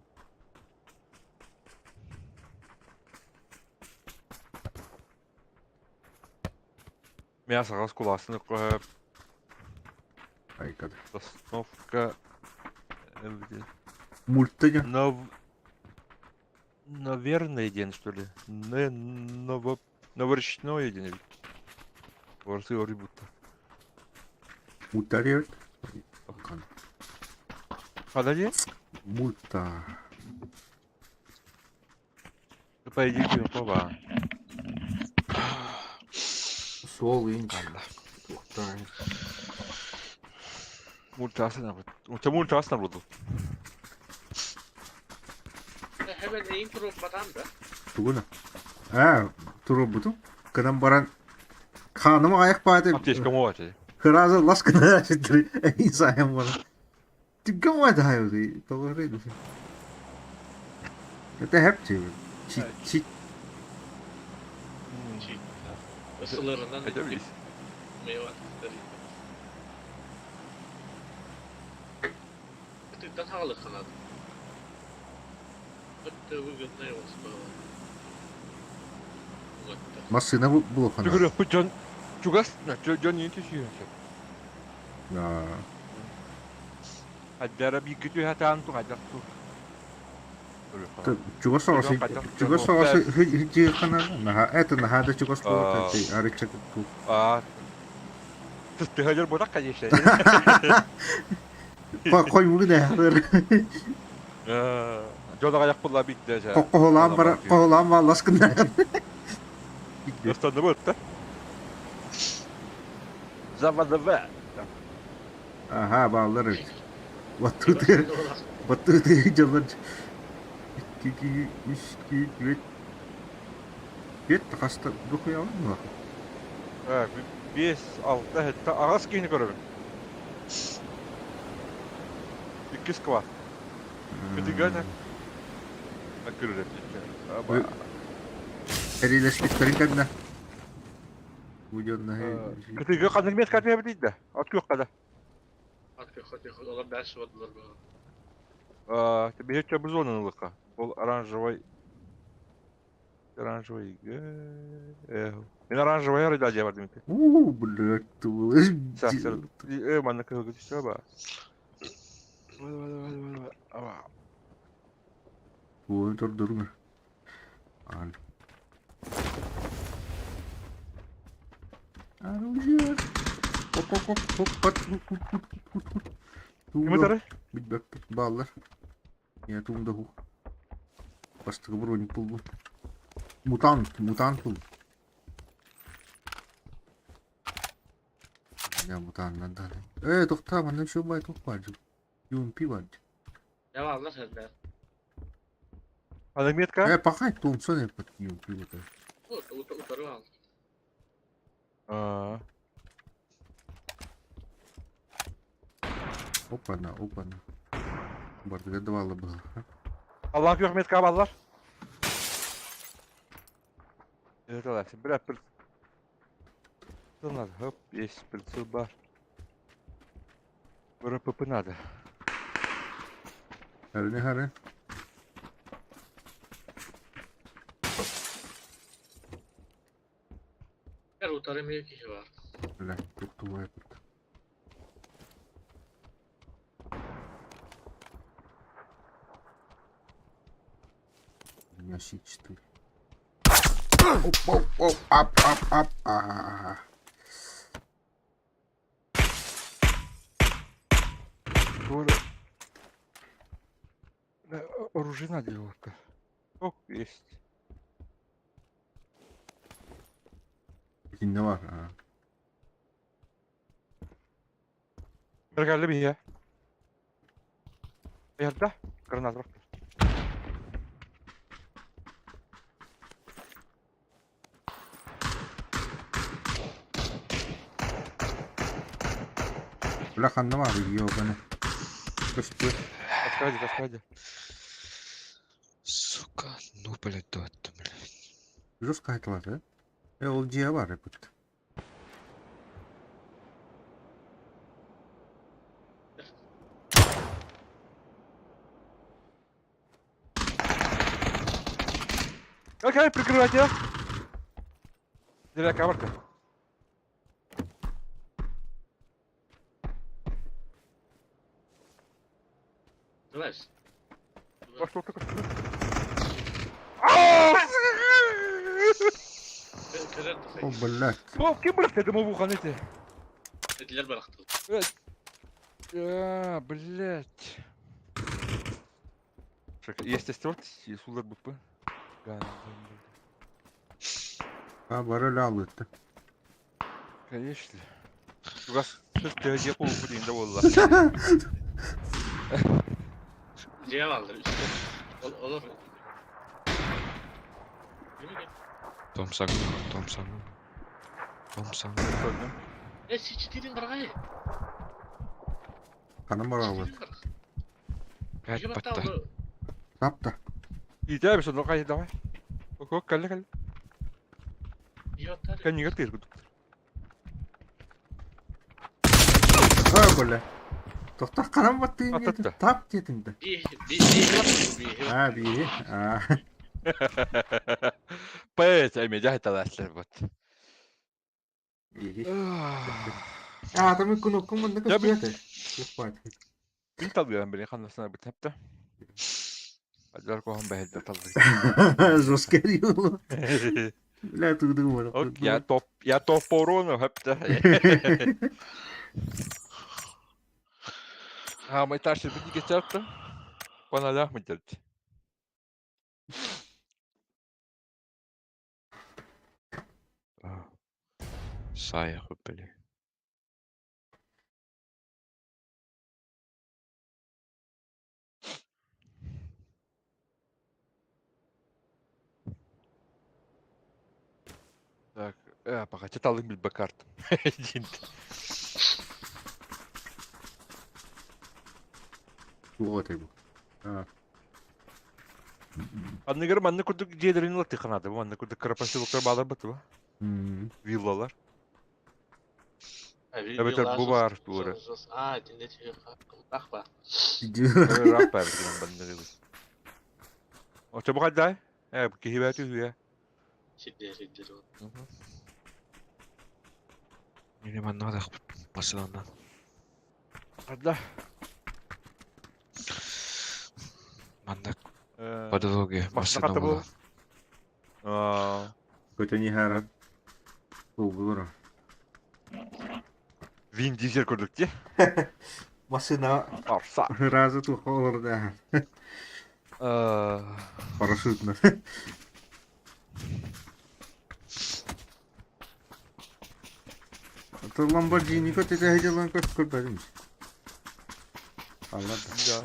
Мясо раскуласны Айкада. Сосновка. Мульттыня. Нов... Наверное, день, что ли? Не, ново... Новоречной день. Ворсы орибута. Мультариот. Подожди. Мульта. По идее, пова. Суол инч. Тухтай. Мультасына. Мульта мультасына буду. Hemen neyin turun да? Тугуна. А, турубуту. Кынан баран ханыма аяк бааты. Аптечка муати. Хыразы ласкына ситтери. Инсайым бара. Түгген вайды хайы. Тоғыры. Это хепти. Чит чит. Чит. Ысыларынан Это вниз. Ты хағалы қанады. Это выгодно его спала. Машина была хана. Түгірі, жон... Чугас, жон не түсі. Да. Аддара биггүтү хатаан ту хадак ту. Чугас соғасы, чугас соғасы хиджи хана. Наха, это наха да чугас болот, арыча ту. А. Ты хажар бодак, конечно. Кой мугу да. Жолага аяк була битте жа. Кокколан бар, колан бар ласкында. Останды болот да. Завадывы. Ага, баалар. Баттыты, баттыты жалар. 2, 3, 4, Бет хаста духуяҕын дуо? Э, биэс, алта, сэттэ, аҕыс киһини көрөбүн. Иккис квас. Кытыгана. Аккырыр Эрилэспиттэрин кэннэ. Буденнаһы. Кытыга ханнык миэт катыга да? От күөх да. От күөх, от күөх, олор бәс суодулар бу. Тебе еще зону ылыха. Ол оранжевый Оранжевый. Мен оранжевый арыйда дьэ бардым ити. Уу, блядь, ты Э, манна кыһылгы түсө ба. Буолун тордоруҥа. Аан. Оружие. Оп, оп, оп, оп, пат, Ким ытары? Билбэппит бааллар. Ийэ тугум да суох. Бастакы броник булбут. Мутант, мутант бул. Я мутаннан даҕаны. Ээ, тохтоо, манна еще бай туох баар дии. UMP бар дии. Я бааллар сэрдээр. Аны метка? Ээ, пахай, Томпсон эппит UMP бутар. Утары бааллар. Аа. Опана, опана. Бардыга двала быһа. Аллах күөх метка баллар. Это бля, пыр. надо. Хоп, есть прицел бар. РПП надо. Хары хары. Утары эмиэ киһи баар. Бля, туктубайпыт. У меня С4. Оп, оп, оп, ап, ап, ап, ага. Оружие надо делать. О, есть. Итиннэ бар. Аа. Кэллэ биһиэ. Эрдэ. Гранат бар. Бля, ханна бар, ёбаны. Көстүө. Отходи, отходи. Сука, ну, блядь, дуотта, блядь. Жестко айтылар, э? Э, ол дьиэ бар эбит. Окей, прикрывайте. Девятка барка. Давай. Пошел только. О, блядь. О, ким бырахты дымовуха эти? Этилер барахтыл. А, блядь. Есть остров, и сулар БП. А, бары лалытты. Конечно. Газ тәҗе кул будин да булла. Дьиэ бааллар. Олор. Томсан, Томсан. Томсан. Э, С4 баргай. Ханна бар Пять батта. Тапта. Иде бис онда кай давай. Ок, калле калле. Кәнигә тир гүдүк. А, бля. Тохтоо ханан баттыын Ататта. Тап диэтиҥ да. Би би би. Аа, биири. Аа. Пэт, эми жайталаслар бот. Биири. Аа, тамы кунуккун манна Я би- көстүөтэ. Туох Мин талбыйан билин ханнасына бит хапта. Адар кохан бәһәдә талбый. Жестко юлу. Бля, тут думал. Ок, я топ, я топ порону хапта. А, мы таши бит гечапта. Паналях мы делать. Сая, блядь. Э, пока читалым билбэ карт. Дин. Туох этэй бу? Аа. Анныгар маннык курдук дьиэлэрин ылаттыы ханаата бу маннык курдук кыра поселоктар баалар бытыба. Виллалар. Эбэтэр бу баар туора. Аа, итиннэ таах ба. Ыраах баар гынан баннарыбыт. Очо бу хайдай? Э, киһи бэт үһүө. Сирдэ сирдэ. Мини манна тахпыт масыланан. Хайда? Маннык Э, по дороге машина машина хата была. бу. Аа, Көтөн иһэр буолбулар. Вин Дизель көрдүк дии. Машина Арса. разы туох олорда. Э, Парашютно. То Ламборджини көтөтө хедилан көт көрбөдүм. Алла да.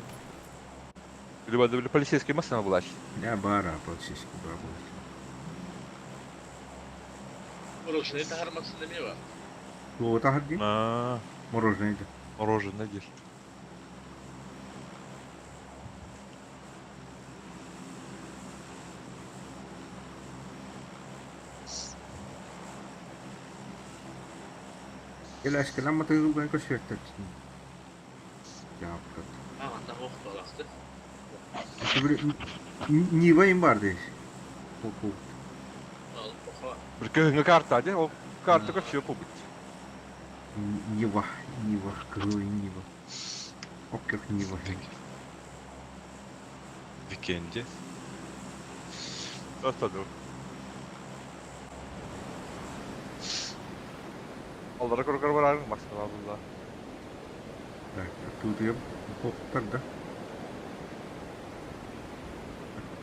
Либо били полицейский машина была. Я бара полицейский бара. Мороженое таһар массыына эмиэ баар. Туох таһар дии? Аа, Мороженое дии. мороженое диир. Кэлээскэлэн матыгылган көрсүөттэр. Дьааппыт. Аа, манна суох буолаахтык. Нива им бар дии. Ху-ху. Ол похо. Бір көһүҥҥэ карта дии, ол карта көрсүө буолбут. Нива, Нива, кыһыл Нива. Оккөх Нива. Викенди. Остаду. Аллара көрөр барар машина булла. Так, тут я хоптар да.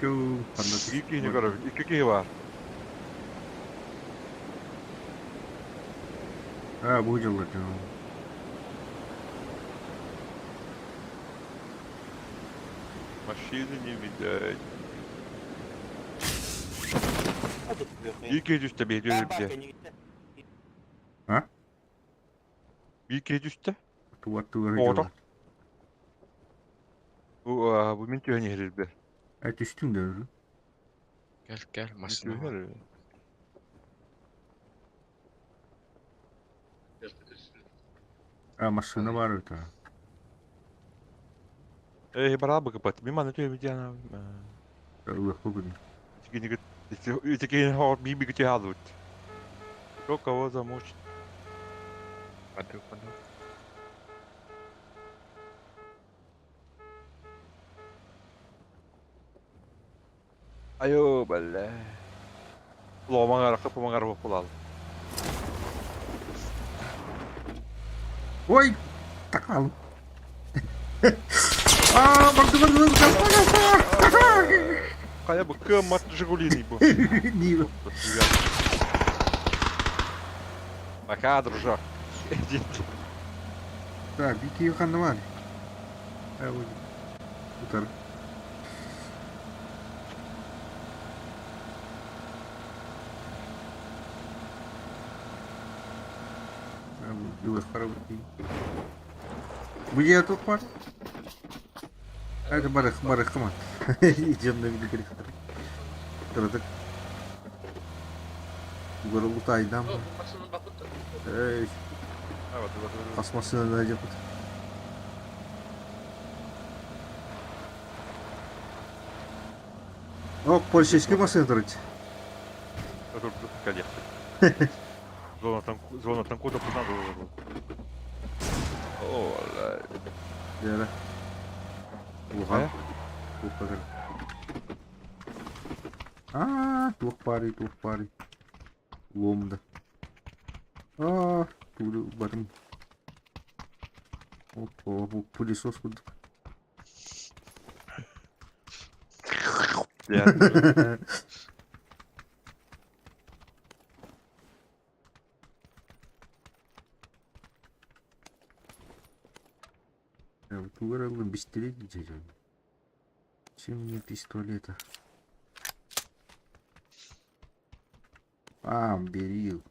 Кыл ханна Икки киһини көрөбүн, икки киһи бар. А, бу дьыллар. Машины не видать. Биир киһи түстэ, биир киһи А? Биир киһи түстэ. Туаттылар Оҕото. дьыллар. Бу бу мин түһэн иһэрбэр. Э, түстүң да уже. Кэл кэл машина бар. А, машина бар это. Э, бара быкпат. Мин маны түһэн диана. Ылыхпы бүгүн. Итикини итикини хор би би гүтэ халут. Кто кого замучит? Паду паду. Айо, бля. Ломаңар, кыпымаңар болып қалады. Ой, такал. А, барды барды барды барды. Хайа бу кыммат Жигулиный бу. Нива. Пока, дружок. Так, бики ханна бар. Э, ой. Утар. А, бу Бу я тут бар. Это барых, барых, кымат. Идем на видео Тырытык. Горы лутайдам. О, бу массыына баппыт. Эй, асмасына да деп. О, полицейский машина тұрады. Зона там, зона там куда надо было. О, Дәрі. Улған. Туқ А, туқ пари, туқ пари. Ломды. А, туды барым. Опа, бу пылесос курдук. Тугар алым пистолет дежурный. Чем мне пистолета? А, берил.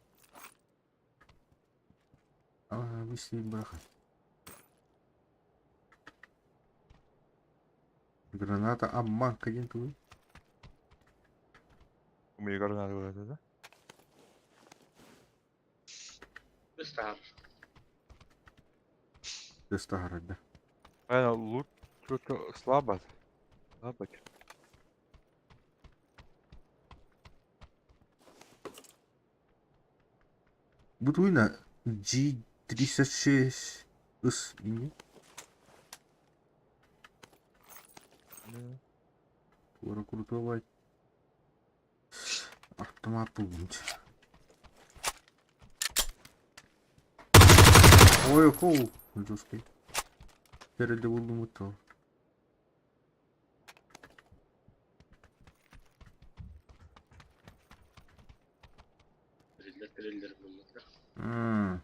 Выстрелим браха. Граната обманка диэн тугуй? Умуйа граната буолар да? Быстар. Тыстаһарар да. Правильно, лут что-то слабо. Слабо. Бу тугуйна G36 ыс ини. Туора крутой автомат булгунч. Ой, кол жесткий. Перелде булдум бутто. Триллер, триллер буллар.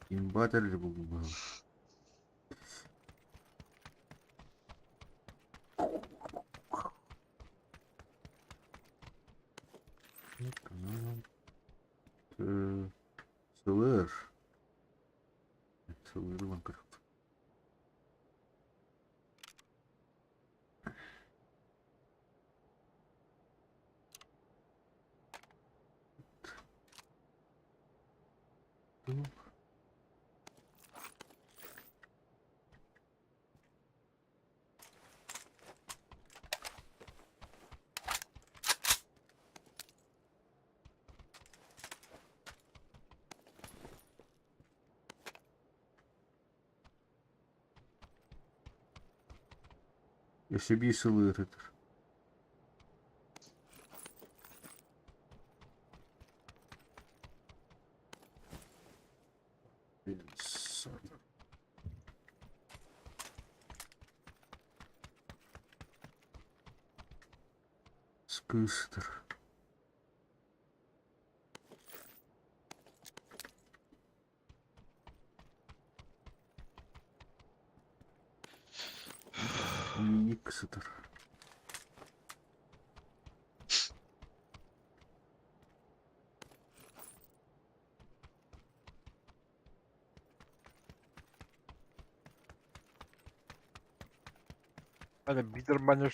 Имба терелде булдум бу. Сылыр. Сылыр банкыр. Өссө биир сылыырытыр. Скыстыр. Ник сытар. Ана бидермане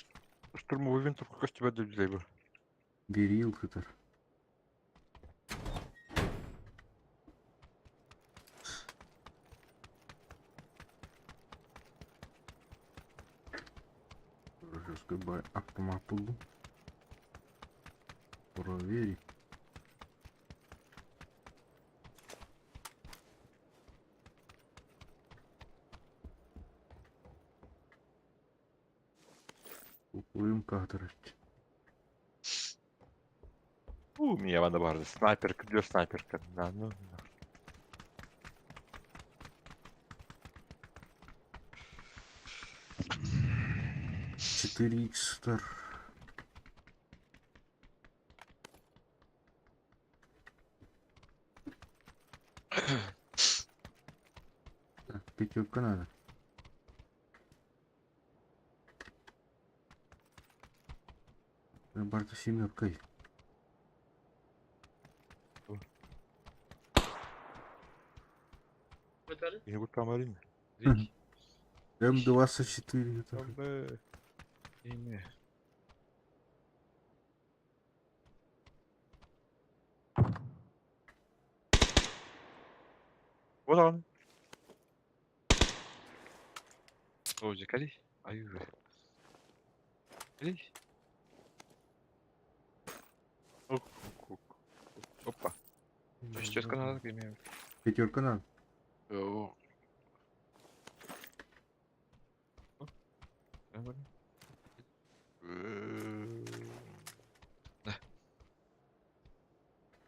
штурмовой винтовка көстүбэт дөлбү. Берил сытар. Жесткий бай автомат булдум. Проверить. Купуем кадрать. У меня ванда барды. Снайперка, где снайперка? Да, ну. 4 икс стар. Так, пятерка надо. Барта семеркой. Я буду там арина. М24 это. Имя. Вот он. Ози, кали. Аю. Кали. Опа. Шестерка надо, имеем. Пятерка надо. О. Нормально. Да.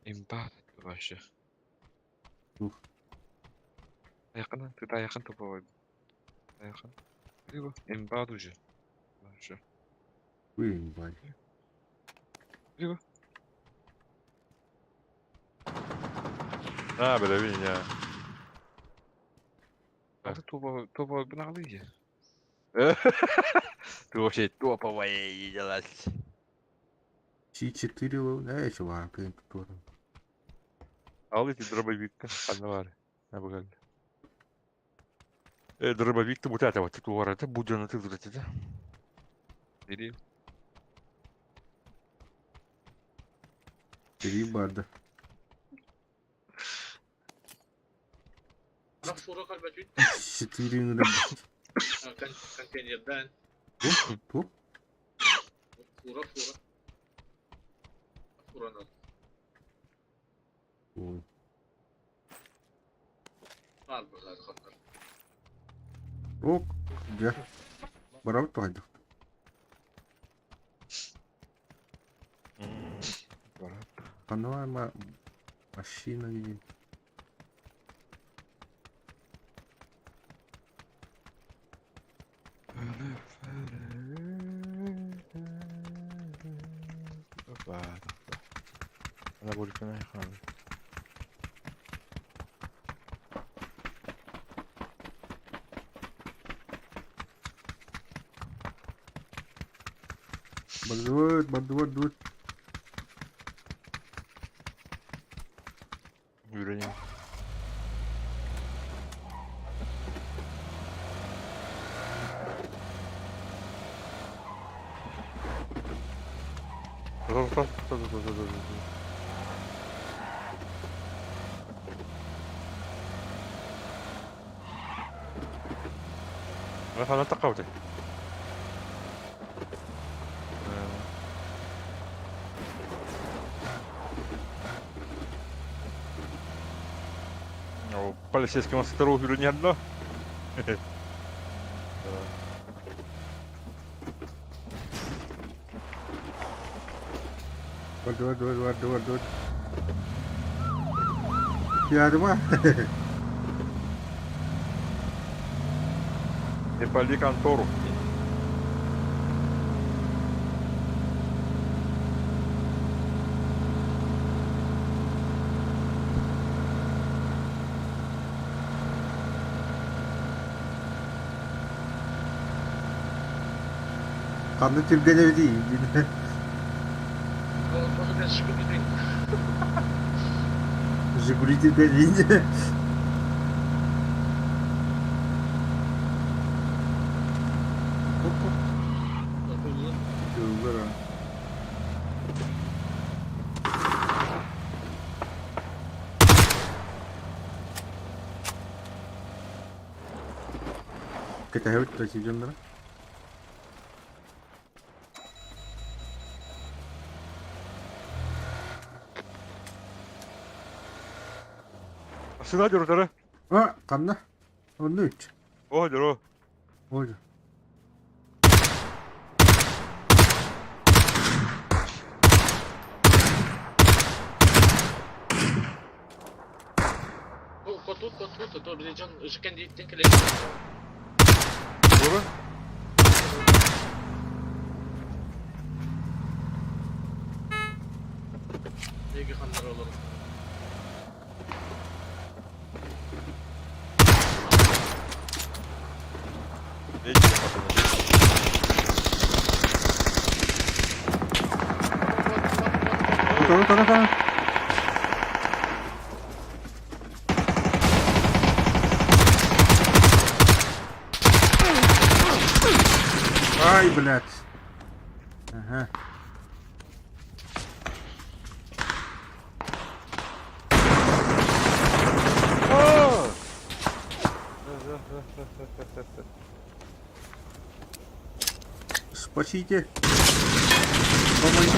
Имба вообще. Ух. Yakın, ты yakın топовой. Yakın. Либо имба уже. Вообще. Ой, ебать. Либо. А, бля, меня. А ты топовой, топовой бналы. Ты вообще топовая еделась. С4 лов. Да, я чувак, я тут. Ал ити дробовикка ханна баар? Абыгал. Дробовик бутата вот туората будьону тылдырата. Бери. Тирии барды. Четыре ҥыра. Контейнерден. Туох? Туох? Фура, фура. Фура надо. Ой. Бар быһаар ханнар. Ок. Дьэ. Барабыт тоҕойдох. Ханна ма машина диэн. Опа. Она будет на экране. Бардыбыт, бардыбыт, бардыбыт. Уровень. Хана тақауды. Полицейский мастер не одно. Барды, барды, барды, барды, барды, барды. Yardıma. Не пали контору. Ханна түргэн эбитий. Жигули түргэн Оп, оп. Кыллар. Кэтэһэбит тосидьоннара. Сына дөрөтөрө. А, ханна? Онно үч. О, дөрө. Ой. Хотут, хотут, то били дьон ышкен диттен келе. Дөрө. Неге ханнар олар. Тура, тура, тура. Ай, блядь. Ага. Спасите. Помогите.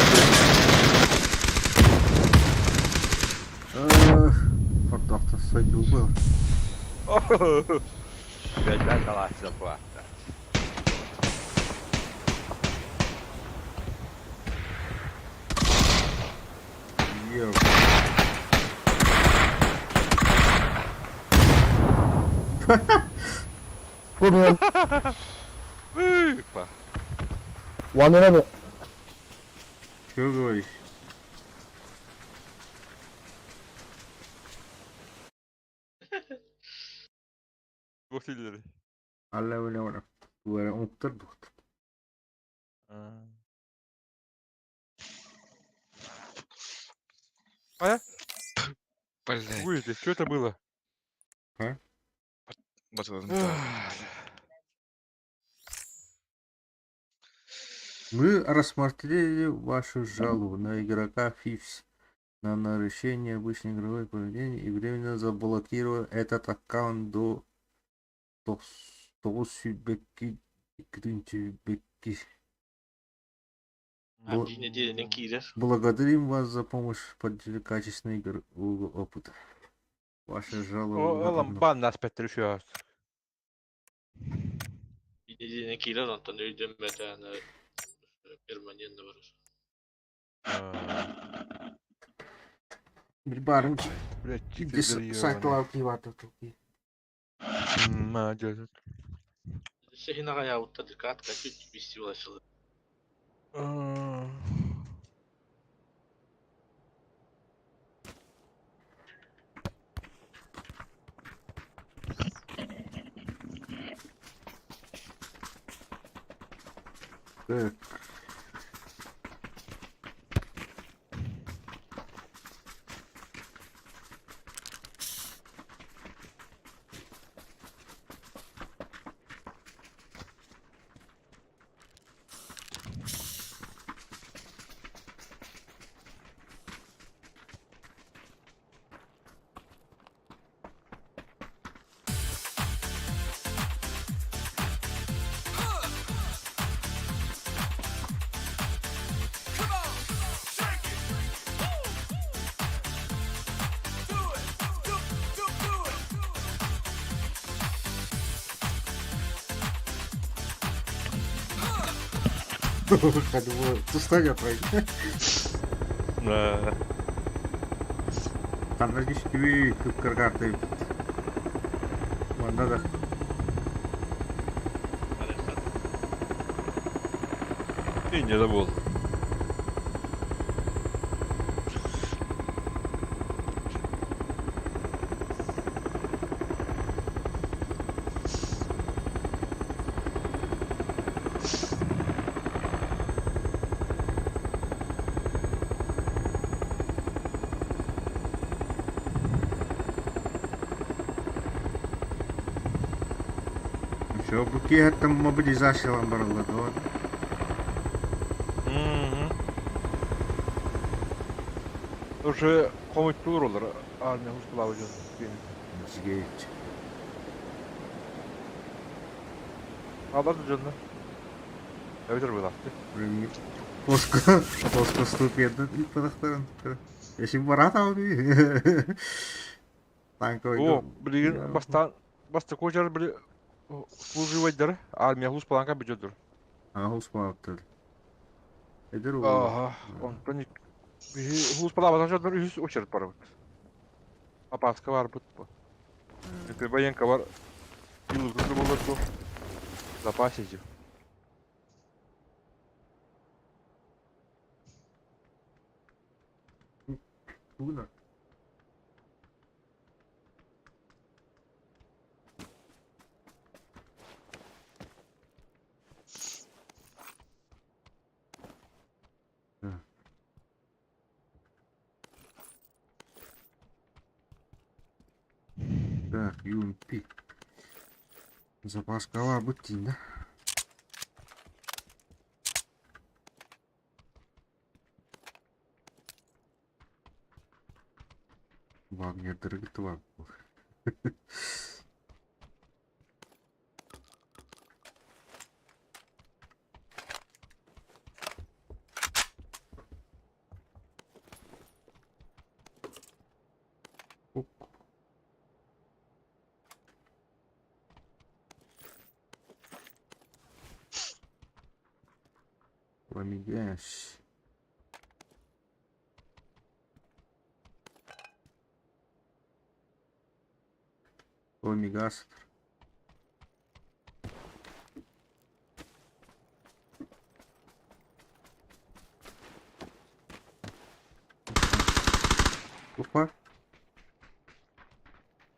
Эх, Фордахта сойду был. Ё. Чё говоришь? Алла валя валя. Туара октар духт. А? Блядь. Ой, это что это было? Батылын. Мы рассмотрели вашу жалобу на игрока Фифс на нарушение обычной игровой поведения и временно заблокировали этот аккаунт до 9 бекки. Биир нэдиэлэнэн киирэр. Благодарим вас за помощь в поддержке качественного игрового опыта. Ваша жалоба О, была бан нас еще. Биир нэдиэлэнэн киирэр, онтон өйдөммөтө аны перманентно барар. Барым Блять, сайтлар киваты туки. Молодец. Сехин аҕай аабыттар катка чуть вести. Так. Тустаня пройти. Да. Ханна түбүй күпкір карта. Манна да. И не забыл. Все, бу киһэттэн мобилизациялан бараллар. Мгм. Уже комуттуур олар. Армия хускулабы жон. Жигейт. Алар жонна. Эбитер булакты. Плоско, плоскоступия иппадахтарын. Эши барат ауди. Танковый. О, билигин бастан баста кочар били служивайдар. Армия хус планка бюджетдур. А, хус палаптыр. Эдер ол. Ага, онтон хус палабatan жоннор үс очерт бар. Апаска бар бут. Это военка бар. Илу болот бу. Запасе же. Тугна. Так, UMP. Запаскала бутин, да? Вагнер дыргытыва. Оп. Ламигаш. Ламигас. Опа.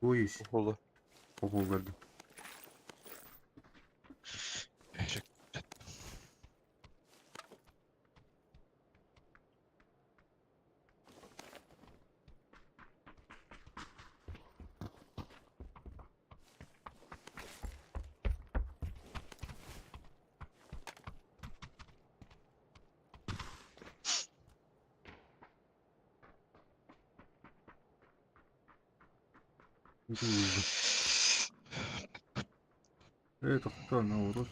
Ой, Болду. оголдарды. Это кто на урус?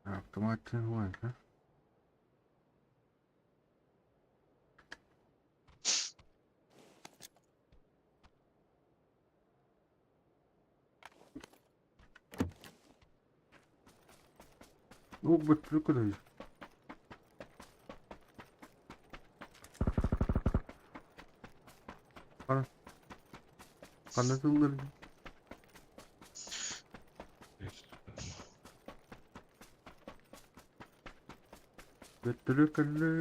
Автомат да? Ну, бөттүрү куда? Хана. Хана тыллар. Бөттүрү кэллэ.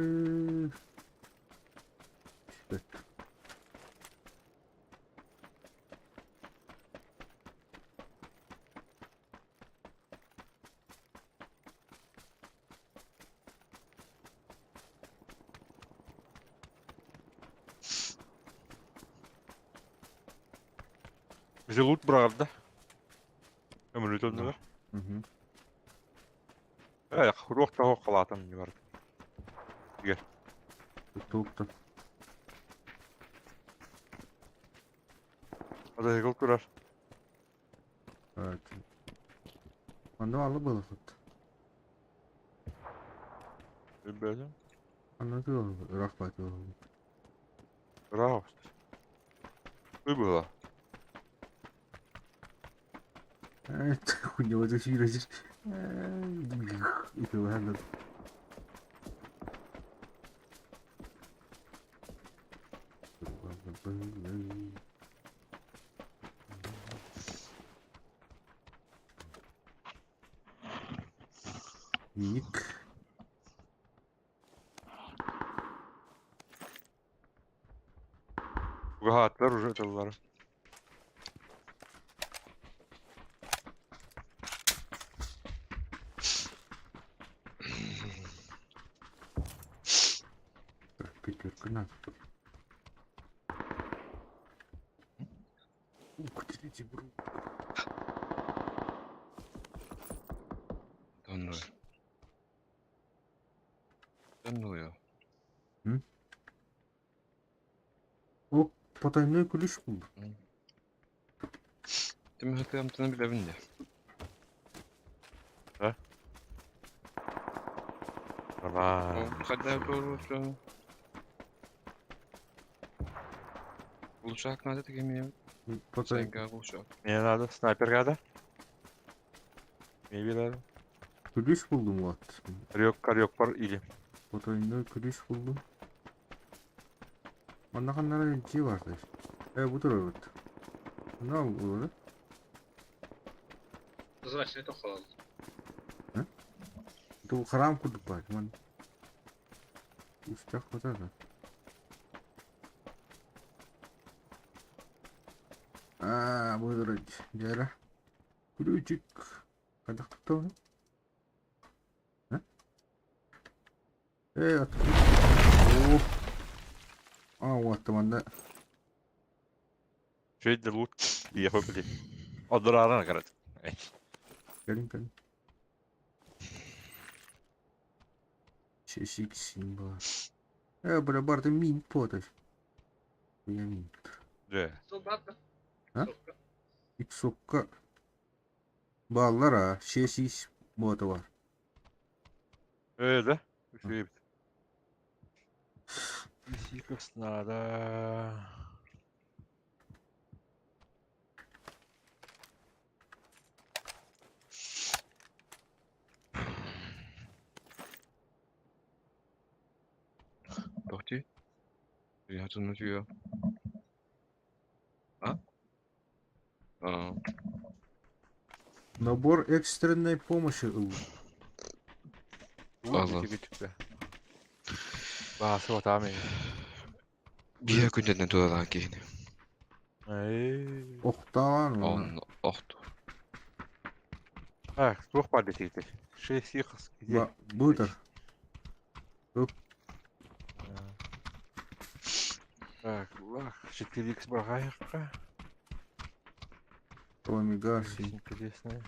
Бөт. Bize loot bırakırdı. Ömürlü döndüler. Мгм. Э, рух того халатым не бар. Туохта. Ада егыл турар. Манна алы было хот. Билбедим. Анна тыл рахмат. Браво. Выбыло. Хуйня, вот это здесь. И ладно. Ник. Угааттар уже тыллары. Так, пятерка надо. Ух, третий бру. Да ну. Да ну я. О, потайной ключ был. Ты мне хотел там билэбин дии. Нормально. Хотя бы Улучшак надо такими. Потай... Сенька улучшак. Мне надо снайпер надо. Мне надо. Ключ buldum вот. Карек, карек бар или. Потайной ключ buldum. Манна ханнара дьиэ бар дии. Э, бу турар эбит. Манна буолар. Прозрачный это холод. Ту храм курдук баар. Ман. Устах вот это. А, бу турар. Дьэ. Ключик. Хайдах туттабын? А? Э, открыть. О. А, вот манна. Шейді лут. Я блин. Одураран карат. Кэлин кэлин. Шешик симба. Э, бля, барда мин поташ. Я мин. Да. Солдат, А? Иксокка. Баллар а, шешиш бота бар. Э, да? Үшейбит. Исиков надо. Тохти. Я тут на А? А. Набор экстренной помощи ыл. Ага. Баасы отами. Биир күннэн тураан киһини. Эй. Охтаан. Он охту. Так, туох бар десейті. Шесть ихас. Ба, бутер. Так, лах, 4х багаевка. Пламегаси. Интересная.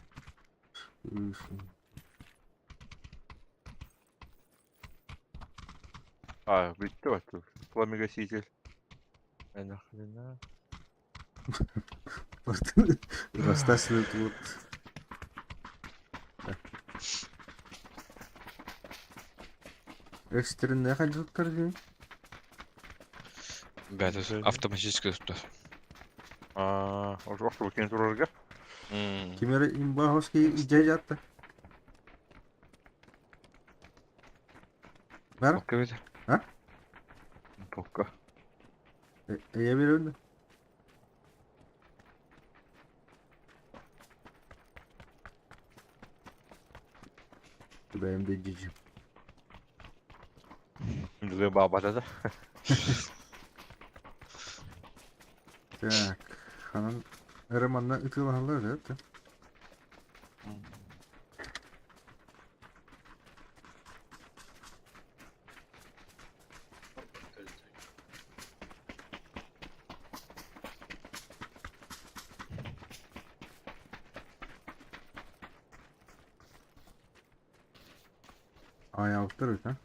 А, ведь то, тут пламегаситель. А нахрена? Растасывает вот. Экстренная ходил. Бәді Жөн. автоматически tuttu. А, уже вахту выкинуть урожга. Кимер имбаховский идея Бар? Пока ведь. А? Пока. Я беру. Куда им дадите? Баба, да? Так, ханан Романна ытылаһаллар да? Ай, алыптыр а?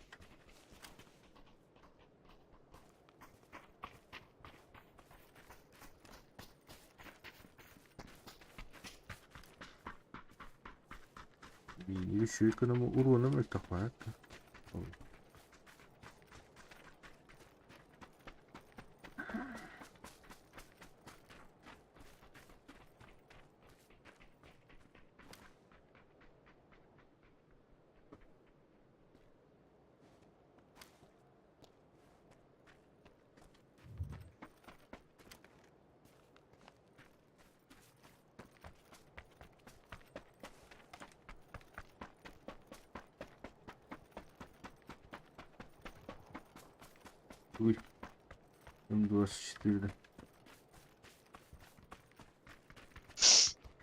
Биир күнүм уруунум өттөхпаат. Уй. М24.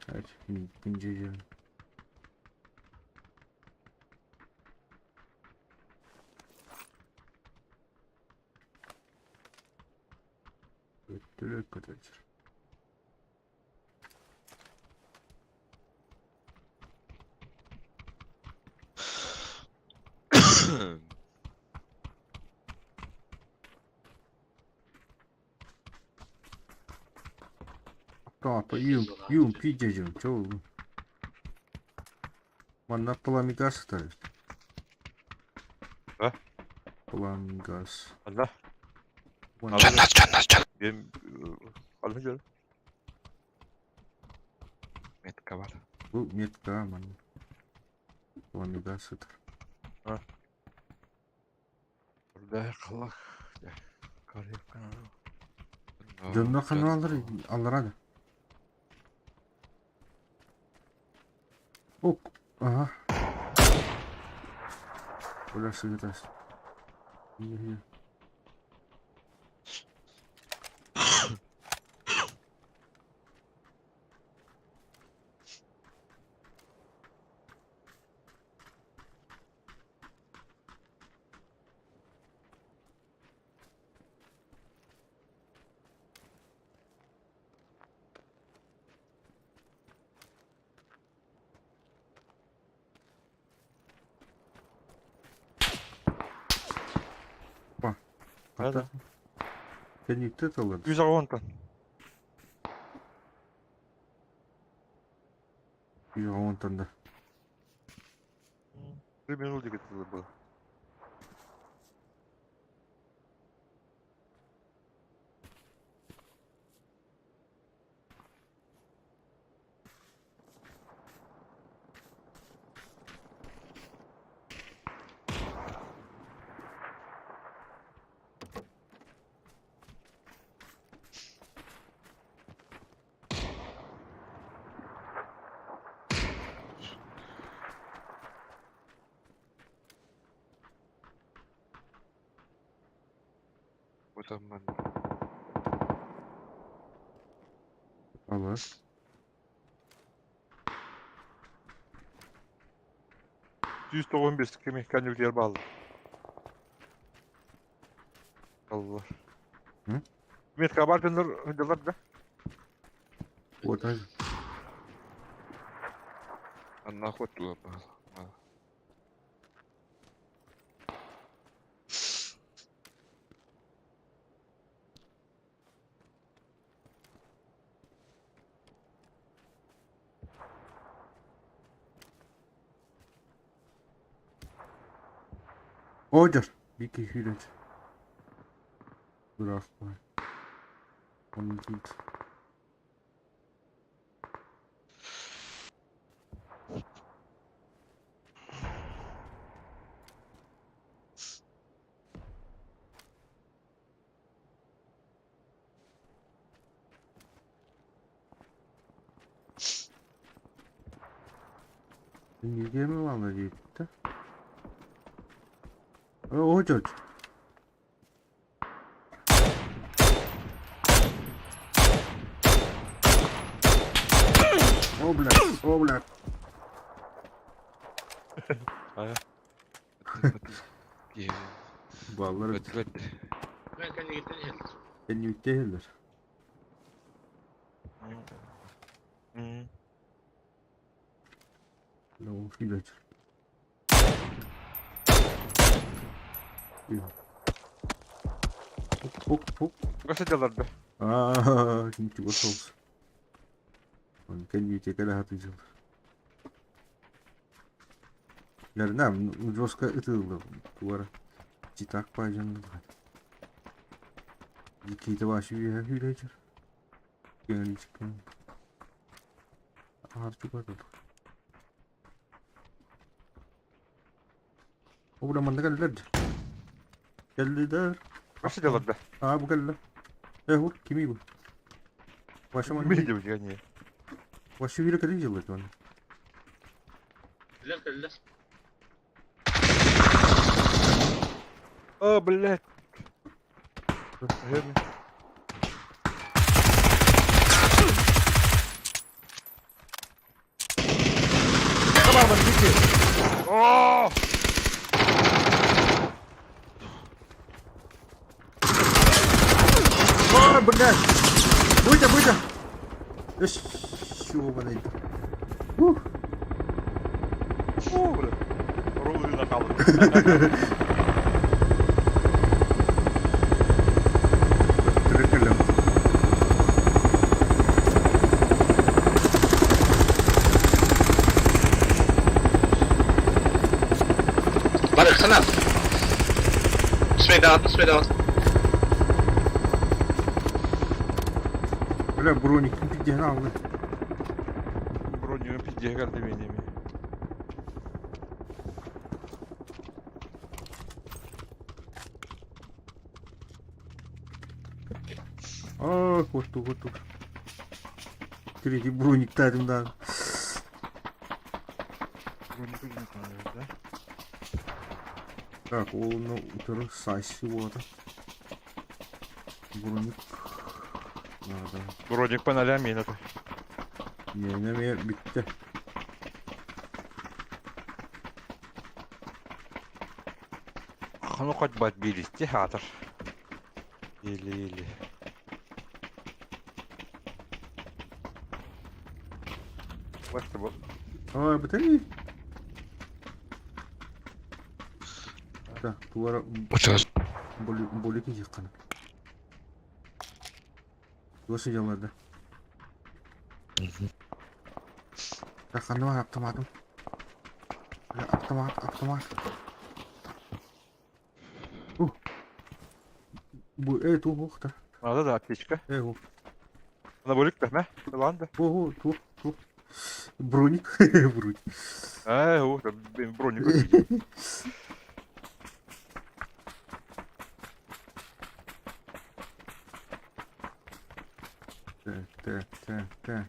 Evet, ince. Öttürük kadar. Тапа, юм пидежим, чё? Манна пламегаз ставит. А? Пламегаз. Да. Вон. Чаннас, чаннас, чаннас. Алын жол. Метка бар. Бу метка ман. Пламегаз это. Да, қалақ. Карьевка. Дөннө ханалар алларады. Ок, ага. Оля сыграс. Не. Да, Ата. Кенникте талар. 110 тон. 110 тонда. 3 минуты где-то было. Вот он ман. Алар. 195 кеме кәнүлер балы. Алла. Hı? Метка бар дьоннор сылдьаллар да? Вот, ай. А нахуй туда было? Одер, Вики хилет. Бырахпай. Он тут. Неге мала диэбиттэ. О, дьот. О, блядь, о, блядь. Баллар Бэт бэт. кэнниттэ Ну, кидать. Оп, оп, оп. Чугас сылдьаллар да? А, ничего соус. Он кэнниттэ кэлэ хатыжыл. Лернам, жестко ытылды. Туара. Читак пажан. Никита ваши вижу. Кэнничка. Арчуга тут. О, манна кэллэр. Кэллилэр. Чугас сылдьаллар да? Аа, бу кэллэ. Э, бу кимий бу? Ваша Ким манна. билдибит не. Ваша вира кэлин дьыллар туан. О, блядь. Наверное. Come on, Вики. О! О, блядь! Быстро, быстро! Да ёбаный. Ух. О, бля. Рулы нахал. Трекелем. Барык, санат. Смейдаут, смейдаут. Бля, броник, пизде, на, бля. Броню пизде, гордыменями. А, вот тут, вот тут. Третий броник тадим, да. Броник не надо, да? Так, ол, ну, утыры сайсы вот. Броник. Надо. Броник по нолям это. Не, не, не, битте. Ну хоть бы отбились, театр. Или-или. Башта был. А, бітей. Так, туара Утас. боли боли киһи Туа сидела, да. Так, а ну автоматом. Бля, автомат, автомат. О. Бу, ту, ох, да. Надо, да, аптечка. О. На болик да, мә? Ладно. Ого, ту, ту. Броник, броник. О, да, блин, броник. Так, так, так, так.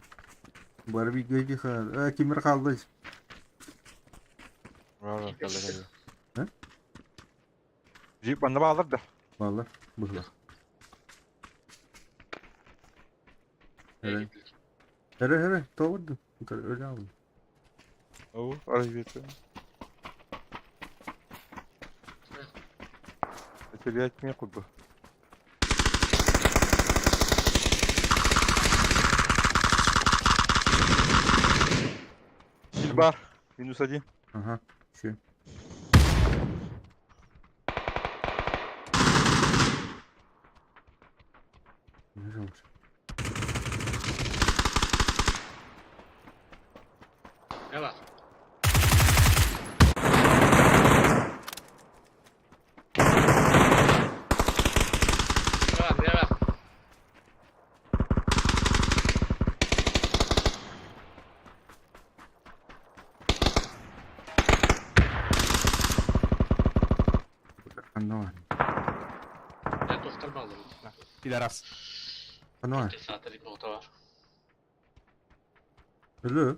Барби гейдиха. А, кимер қалды. А? Джип манна бағалар да. Баллар, бұзла. Хәрі. Хәрі, хәрі, тоғырды. Öyle aldım. О, разве Терять некуда. Бар. Минус один. Ага, все. Пожалуйста. Давай. Давай, давай. Давай. Я доктор Баллард. Пидорас. Давай. Ты Алло.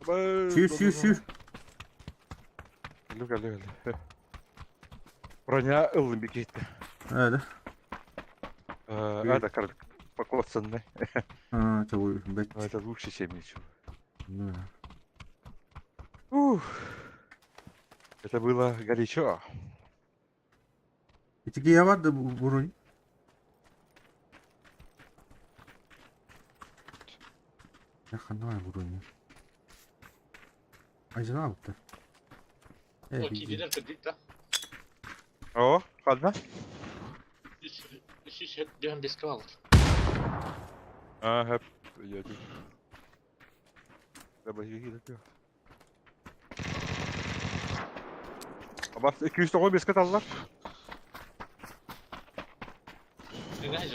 Сүүр, сүүр, сүүр. Кэллим, кэллим, кэллим. Броня ыллым бикиттэ. Öyle. Это как покоцанный. А, это вы, бэт. Но это лучше, чем ничего. Да. Ух. Это было горячо. Ити я var da bu burun. Я ханай бурун. Айжана бутта. О, кидилер кырдык да. О, ладно. Үс биһэн беске алыр. Ага, я тут. Абас 295 каталлар. Не знаю.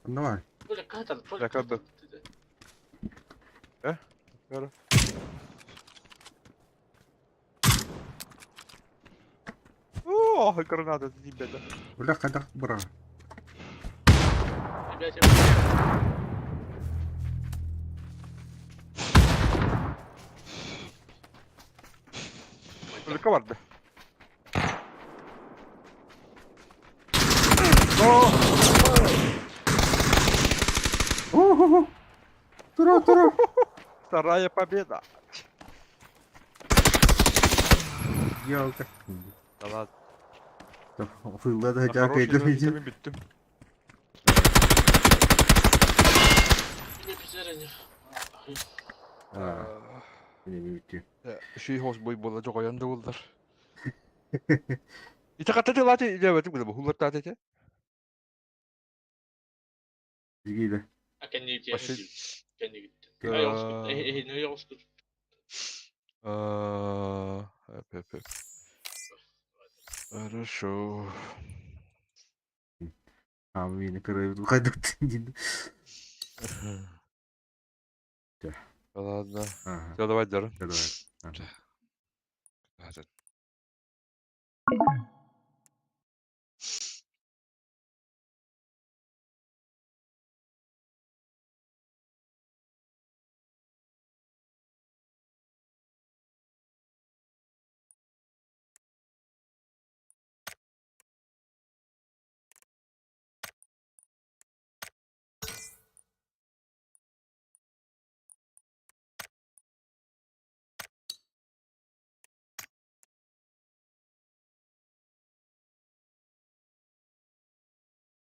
Давай. Якобы. Э? О, граната тебе, да. Бля, когда бра. Только варда. О! О-хо-хо. Тура, тура. Вторая победа. Ялка. Да ладно. Фылла да На жака хорошей ноте идем. мен бүттүм. А, не бити. Шүй хос бой бола жоғаян да болдар. Ите кататы лати дебетим гүле хуллар таты те. Жигиде. Хорошо. А, мені короче, хайдук дин. Ладно. Ага. Все, давай, Дара. Давай. Ага. Хатын.